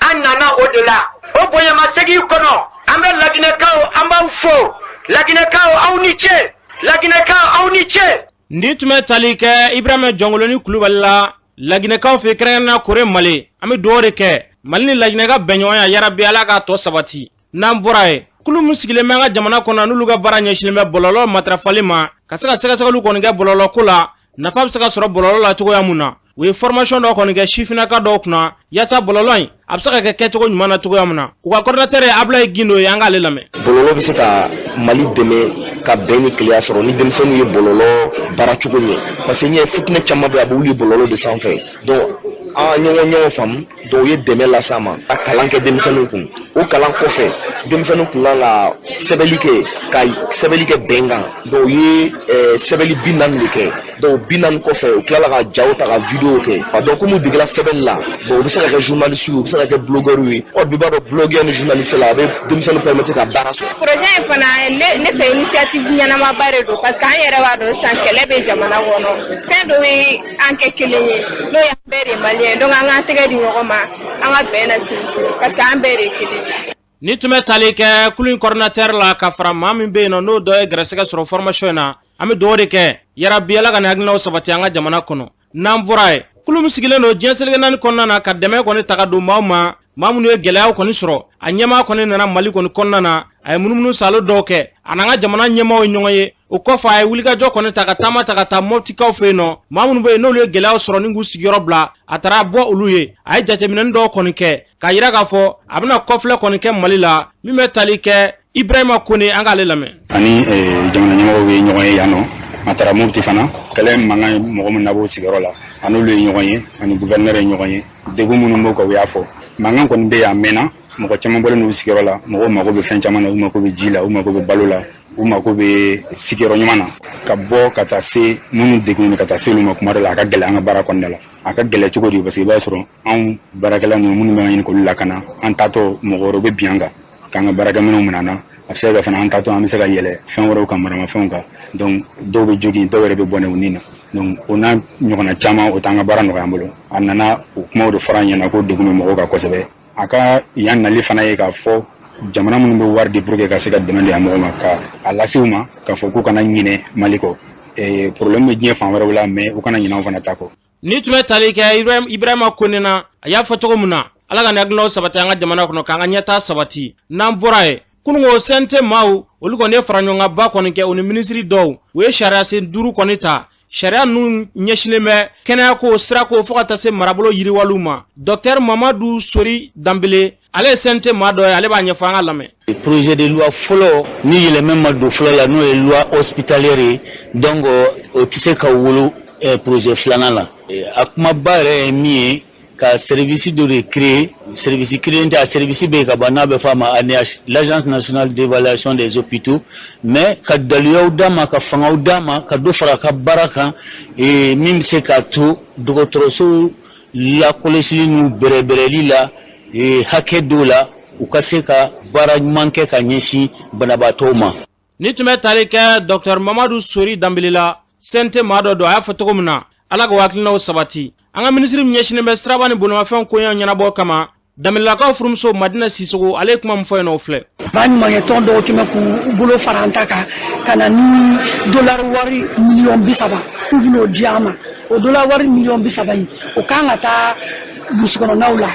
an nana o de la. O bonyamasegin kɔnɔ, an bɛ Laginɛkaw, an b'aw fo. Laginɛkaw, aw ni ce. Laginɛkaw, aw ni ce. Nin tun bɛ tali kɛ Ibrahima Jɔnkoloni Kulubali la Laginɛkaw fɛ, kɛrɛnkɛrɛnnenya Kore Mali. An bɛ dugawu de kɛ Mali ni Laginɛ ka bɛnɲɔgɔnya, yarabi Ala k'a tɔ sabati. N'an bɔra yen, kulu min sigilen bɛ an ka jamana kɔnɔ n'olu ka baara ɲɛsinnen bɛ bɔlɔlɔ matarafali ma, ka se ka sɛgɛsɛgɛliw kɔni kɛ bɔlɔlɔ ko la, nafa bɛ se ka sɔrɔ bɔlɔlɔ la cogoya mun na, u ye formation dɔ kɔni kɛ sifinnaka dɔw kunna yaasa bɔlɔlɔ in a bɛ se ka kɛ kɛcogo ɲuman na cogoya min na. U ka coordinateur ye Abulayi Gindo ye, an k'ale lamɛn. Bɔlɔlɔ bɛ se ka Mali dɛmɛ ka bɛn ni kelenya sɔrɔ ni denmisɛnninw ye bɔlɔlɔ baaracogo ɲɛ, parce que ɲɛ fitinɛ caman bɛ a bɛ wuli bɔlɔlɔ de sanfɛ. Donc an ɲɔgɔn faamu. Donc u ye dɛmɛ lase an ma ka kalan kɛ denmisɛnninw kun. O kalan kɔfɛ, denmisɛnninw kun kan ka sɛbɛnni kɛ, ka sɛbɛnni kɛ bɛn kan. Donc u ye sɛbɛnni 40 de kɛ. Donc 40 kɔfɛ, u tilala ka jaw ta, ka video kɛ. Donc komi u degela sɛbɛnni la, bon, u bɛ se ka kɛ journaliste ye, u bɛ se ka kɛ blogueur ye. Ɔ bi b'a dɔn, blogueur ni journaliste la, a bɛ denmisɛnninw permettre ka baara sɔrɔ. Projet in fana, ne fɛ, initiative ɲɛnamaba de don, parce que an yɛrɛ b'a dɔn sisan kɛlɛ bɛ jamana kɔnɔ. Fɛn dɔ bɛ an kɛ kelen ye, n'o y'an bɛɛ de maliyɛn. Donc an k'an tɛgɛ di ɲɔgɔn ma, an ka bɛn na sinsin, parce que an bɛɛ de ye kelen ye. Ni tun bɛ tali kɛ kulu in coordinateur la, ka fara maa min bɛ yen nɔ n'o dɔ ye gɛrɛsɛgɛ sɔrɔ formation in na, an bɛ dugawu de kɛ, yarabi Ala ka nin hakilinaw sabati an ka jamana kɔnɔ. N'an bɔra yen, kulu min sigilen don diɲɛ seleke naani kɔnɔna na ka dɛmɛ kɔni ta ka don maaw ma, maa minnu ye gɛlɛyaw kɔni sɔrɔ, a ɲɛmaa kɔni nana Mali kɔni kɔnɔna na. A ye munumunu salo dɔw kɛ, a n'an ka jamana ɲɛmaaw ye ɲɔgɔn ye. O kɔfɛ, a ye wulikajɔ kɔni ta ka taama ta ka taa Mɔptikaw fɛ yen nɔ, maa minnu bɛ yen n'olu ye gɛlɛyaw sɔrɔ ni k'u sigiyɔrɔ bila. A taara bɔ olu ye, a ye jateminɛni dɔw kɔni kɛ k'a yira k'a fɔ a bɛna kɔfilɛ kɔni kɛ Mali la min bɛ tali kɛ Ibrahima Kone. An k'ale lamɛn. Ani jamana ɲɛmɔgɔw ye ɲɔgɔn ye yan nɔ. A taara Mopti fana, kɛlɛ mankan ye mɔgɔ min nabɔ sigiyɔrɔ la, a n'olu ye ɲɔgɔn ye, ani gouverneur ye ɲɔgɔn ye. Degun minnu b'u kan, u y'a fɔ. Mankan kɔni bɛ yen, a mɛnna. Mɔgɔ caman bɔlen n'u sigiyɔrɔ la. Mɔgɔw mago bɛ fɛn caman na: u mago bɛ ji la, u mago bɛ balo la, u mago bɛ sigiyɔrɔ ɲuman na. Ka bɔ ka taa se minnu degun, ka taa se olu ma, kuma dɔ la a ka gɛlɛn an ka baara kɔnɔna la. A ka gɛlɛn cogo di? Parce que i b'a sɔrɔ anw baarakɛla ninnu minnu bɛ ɲini k'olu lakana, an taatɔ, mɔgɔ wɛrɛw bɛ bin an kan k'an ka baarakɛminɛnw minɛ an na. A bɛ se ka kɛ fana, an taatɔ, an bɛ se ka yɛlɛ fɛn wɛrɛw kan, maramafɛnw kan. Donc dɔw bɛ jogin, dɔw yɛrɛ bɛ bɔnɛ u ni na. Donc o n'a ɲɔgɔnna caman, o t'an ka baara nɔgɔya an bolo. A nana, o kumaw de fɔra an ɲɛna ko degun bɛ mɔgɔw kan kosɛbɛ. A ka yan nali fana ye k'a fɔ jamana minnu bɛ wari di pour que ka se ka dɛmɛ di a mɔgɔ ma, ka a lase u ma k'a fɔ k'u kana ɲinɛ Mali kɔ. Problème bɛ diɲɛ fan wɛrɛw la, mais u kana ɲinɛ anw fana ta kɔ. Ni tun bɛ tali kɛ Ibrahima Kone na, a y'a fɔ cogo min na, Ala ka nin hakilinaw sabati an ka jamana kɔnɔ, k'an ka ɲɛtaa sabati. N'an bɔra yen, kununko CNT maaw, olu kɔni ye faraɲɔgɔnkanba kɔni kɛ, u ni minisiri dɔw. U ye sariya sen 5 kɔni ta. Sariya ninnu ɲɛsinnen bɛ kɛnɛyako, sirako, fo ka taa se marabolo yiriwaliw ma. Docteur Mamadu Sori Danbele, ale ye CNT maa dɔ ye, ale b'a ɲɛfɔ, an ka lamɛn. Projet de loi fɔlɔ ni yɛlɛmɛ ma don fɔlɔ la, n'o ye loi hospitalière ye, donc o tɛ se ka wolo projet filanan la. A kumaba yɛrɛ ye min ye, ka service dɔ de créer. Service créer tɛ, a service bɛ yen ka ban, n'a bɛ fɔ a ma ANEH, l'Agence nationale d'évaluation des hôpitaux, mais ka daluyaw d'a ma, ka fangaw d'a ma, ka dɔ fara a ka baara kan, min bɛ se k'a to dɔgɔtɔrɔsow lakɔlɔsili n'u bɛrɛbɛrɛli la hakɛ dɔw la, u ka se ka baara ɲuman kɛ ka ɲɛsin banabaatɔw ma. Ni tun bɛ tali kɛ Docteur Mamadu Sori Danbele la, CNT maa dɔ don, a y'a fɔ cogo min na, Ala ka hakilinaw sabati. An ka minisiri min ɲɛsinnen bɛ siraba ni bolimafɛnw koɲɛ ɲɛnabɔ kama, Danbelelakaw furumuso Madina Sisogo, ale ye kuma min fɔ yen nɔ, o filɛ. Baɲumankɛ tɔn dɔw kɛmɛ k'u bolo fara an ta kan ka na ni dolari wari miliyɔn 30 k'u bɛn'o di an ma. O dolari wari miliyɔn 30 in, o kan ka taa burusi kɔnɔnaw la,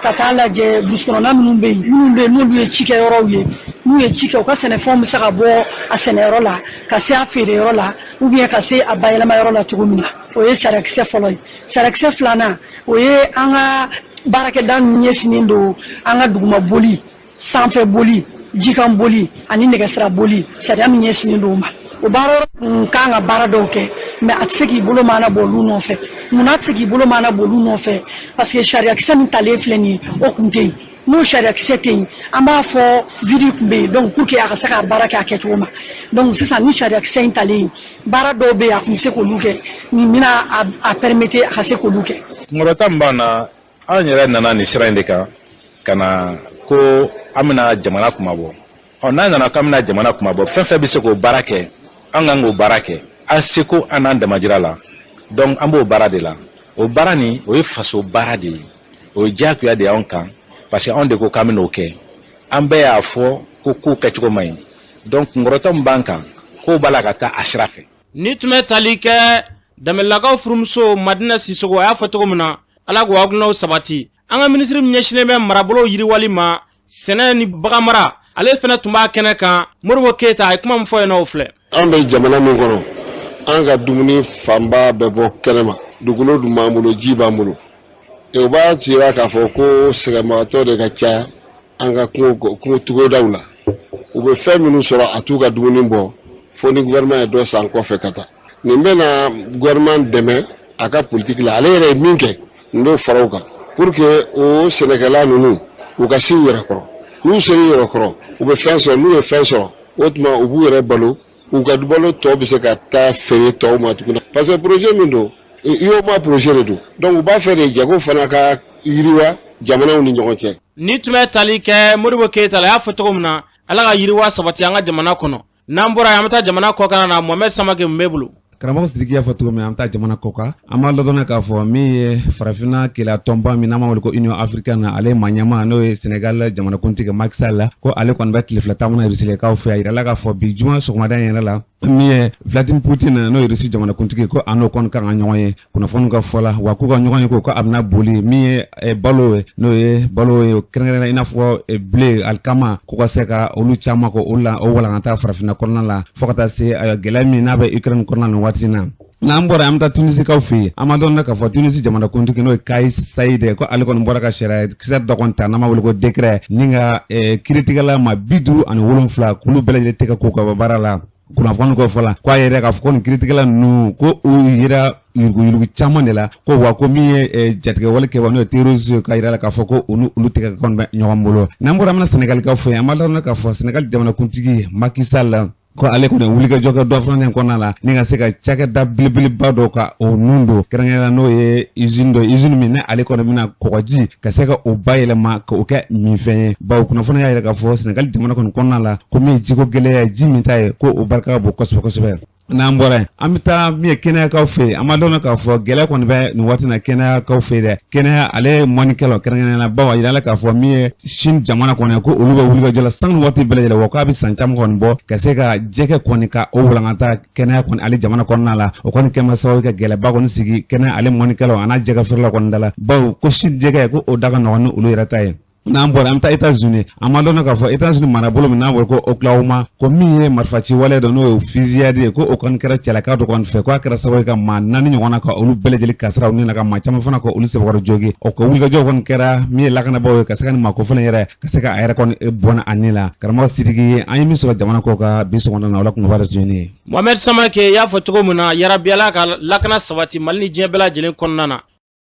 ka taa lajɛ burusi kɔnɔna minnu bɛ yen n'olu ye cikɛyɔrɔw ye, n'u ye ci kɛ, u ka sɛnɛfɛnw bɛ se ka bɔ a sɛnɛyɔrɔ la ka se a feereyɔrɔ la ou bien ka se a bayɛlɛmayɔrɔ la cogo min na. O ye sariyakisɛ fɔlɔ ye. Sariyakisɛ filanan, o ye an ka baarakɛda ninnu ɲɛsinnen don an ka duguma boli, sanfɛ boli, jikan boli ani nɛgɛsira boli, sariya min ɲɛsinnen don o ma. O baara yɔrɔ kun kan ka baara dɔw kɛ, mais a tɛ se k'i bolo maana bɔ olu nɔfɛ. Munna a tɛ se k'i bolo maana bɔ olu nɔfɛ? Parce que sariyakisɛ min talen filɛ nin ye, o kun tɛ yen. N'o sariyakisɛ tɛ yen, an b'a fɔ vide tun bɛ yen. Donc pour que a ka se k'a baara kɛ a kɛcogo ma, donc sisan ni sariyakisɛ in talen, baara dɔw bɛ yen, a tun tɛ se k'olu kɛ, nin bɛna a permettre a ka se k'olu kɛ. Kunkɔrɔta min b'an na, an yɛrɛ nana nin sira in de kan ka na ko an bɛna jamana kumabɔ. Ɔ, n'an nana k'an bɛna jamana kumabɔ, fɛn fɛn bɛ se k'o baara kɛ, an kan k'o baara kɛ an seko an n'an damajira la. Donc an b'o baara de la. O baara nin, o ye faso baara de ye, o ye diyagoya de y'anw kan, parce que anw de ko k'an bɛn'o kɛ. An bɛɛ y'a fɔ ko kow kɛcogo man ɲi. Donc kunkɔrɔta min b'an kan, kow b'a la ka taa a sira fɛ. Ni tun bɛ tali kɛ Danbelelakaw furumuso Madina Sisogo, a y'a fɔ cogo min na, Ala k'o hakilinaw sabati. An ka minisiri min ɲɛsinnen bɛ marabolo yiriwali ma, sɛnɛ ni baganmara, ale fana tun b'a kɛnɛ kan. Moribo Keyita, a ye kuma min fɔ yen nɔ, o filɛ. An bɛ jamana min kɔnɔ, an ka dumuni fanba bɛ bɔ kɛnɛma. Dugukolo dun b'an bolo, ji b'an bolo. O b'a jira k'a fɔ ko sɛgɛnbagatɔ de ka ca an ka kungo togodaw la. U bɛ fɛn minnu sɔrɔ, a t'u ka dumuni bɔ, fo ni gouvernement ye dɔ san kɔfɛ ka taa. Nin bɛna gouvernement dɛmɛ a ka politique la. Ale yɛrɛ ye min kɛ, nin b'o fara o kan pour que o sɛnɛkɛla ninnu, u ka se u yɛrɛ kɔrɔ. N'u sera u yɛrɛ kɔrɔ, u bɛ fɛn sɔrɔ. N'u ye fɛn sɔrɔ, o tuma u b'u yɛrɛ balo, u ka balo tɔ bɛ se ka taa feere tɔw ma tuguni, parce que projet min don, UEMOA projet de don. Donc u b'a fɛ de jago fana ka yiriwa jamanaw ni ɲɔgɔn cɛ. Ni tun bɛ tali kɛ Moribo Keyita la, a y'a fɔ cogo min na, Ala ka yiriwa sabati an ka jamana kɔnɔ. N'an bɔra yen, an bɛ taa jamana kɔkan na. Mohamɛd Samake mun b'e bolo? Karamɔgɔ Sidiki y'a fɔ cogo min, an bɛ taa jamana kɔ kan. An b'a ladɔnniya k'a fɔ min ye farafinna kelenya tɔnba min n'an b'a wele ko Union africaine, ale maa ɲɛmaa n'o ye Senegal jamanakuntigi Macky Sall, ko ale kɔni bɛ tile 2 taama na Rusilakaw fɛ. A yirala k'a fɔ bi juma sɔgɔmada in yɛrɛ la, min ye Vladimir Poutine, n'o ye Rusi jamanakuntigi, ko a n'o kɔni kan ka ɲɔgɔn ye kunnafoniw ka fɔ la. Wa k'u ka ɲɔgɔn ye ko a bɛna boli min ye balo ye, n'o ye balo ye kɛrɛnkɛrɛnnenya i n'a fɔ blé, alikama, k'u ka se ka olu caman ko o la o walankata farafinna kɔnɔna la, fo ka taa se gɛlɛya min n'a bɛ Ukraine kɔnɔna nin waati in na. N'an bɔra, an bɛ taa Tunisikaw fɛ yen. An b'a dɔn k'a fɔ Tunisi jamanakuntigi, n'o ye Kais Saied, ko ale kɔni bɔra ka sariya kisɛ dɔ kɔni ta n'an b'a wele ko décret, ni ka kiiritigɛla maa 57 k'olu bɛɛ lajɛlen tɛgɛ ko ka bɔ baara la. Kunnafoni ko fɔ la ko a yɛrɛ k'a fɔ ko nin kiiritigɛla ninnu, ko u yera yuruguyurugu caman de la, ko wa ko min ye jatigɛwale kɛba, n'o ye terroriste, ka yira la k'a fɔ ko olu tɛgɛ kɔni bɛ ɲɔgɔn bolo. N'an bɔra, an bɛna Sɛnɛgalikaw fɛ yen. An b'a dɔn k'a fɔ Sɛnɛgali jamanakuntigi Macky Sall, ko ale kɔni wulikajɔ kɛ dɔ fana kɔnɔna la ni ka se ka cakɛda belebeleba dɔ ka o nun don kɛrɛnkɛrɛnnenya, n'o ye usine dɔ, usine min ne ale kɔni bɛna kɔgɔji ka se ka o bayɛlɛma k'o kɛ minfɛn ye. Bawo kunnafoni y'a yira k'a fɔ Sɛnɛgali jamana kɔni kɔnɔna la, ko min ye jiko gɛlɛya ye, ji min ta ye, ko o barika ka bon kosɛbɛ kosɛbɛ. N'an bɔra yen, an bɛ taa min ye kɛnɛyakaw fɛ yen. An b'a dɔn k'a fɔ gɛlɛya kɔni bɛ nin waati na kɛnɛyakaw fɛ yen dɛ, kɛnɛya ale mɔnikɛlaw kɛrɛnkɛrɛnnenya la. Bawo a yirala k'a fɔ min ye Chine jamana kɔni, ko olu bɛ wulikajɔ la sanga ni waati bɛɛ lajɛlen, wa k'a bɛ san caman kɔni bɔ ka se ka jɛgɛ kɔni ka o walankata kɛnɛya kɔni ale jamana kɔnɔna la. O kɔni kɛma sababu ka gɛlɛyaba kɔni sigi kɛnɛya ale mɔnikɛlaw a n'a jɛgɛ feerelaw kɔni da la, bawo ko Chine jɛgɛ, ko o da ka nɔgɔn ni olu yɛrɛ ta ye. N'an bɔra, an bɛ taa États-Unis. An b'a dɔn k'a fɔ États-Unis marabolo min n'a bɔra ko Oklahoma, ko min ye marifaci wale dɔ, n'o ye fusillade ye, ko o kɔni kɛra cɛlaka dɔ kɔni fɛ, ko a kɛra sababu ye ka maa 4 ɲɔgɔn na ka olu bɛɛ lajɛlen kasara u ni na, ka maa caman fana ka olu sɛbɛkɔrɔ jogi. O ka wulikajɔ kɔni kɛra min ye lakanabaaw ye ka se ka nin maa kofɔlen yɛrɛ ka se ka a yɛrɛ kɔni bɔnɛ a ni la. Karamɔgɔ Sidiki ye, an ye min sɔrɔ jamana kɔ kan bi sɔgɔmada na, o la kunbaba de tun ye nin ye. Mohamed Samake, i y'a fɔ cogo min na, yarabi Ala ka lakana sabati Mali ni diɲɛ bɛɛ lajɛlen kɔnɔna na.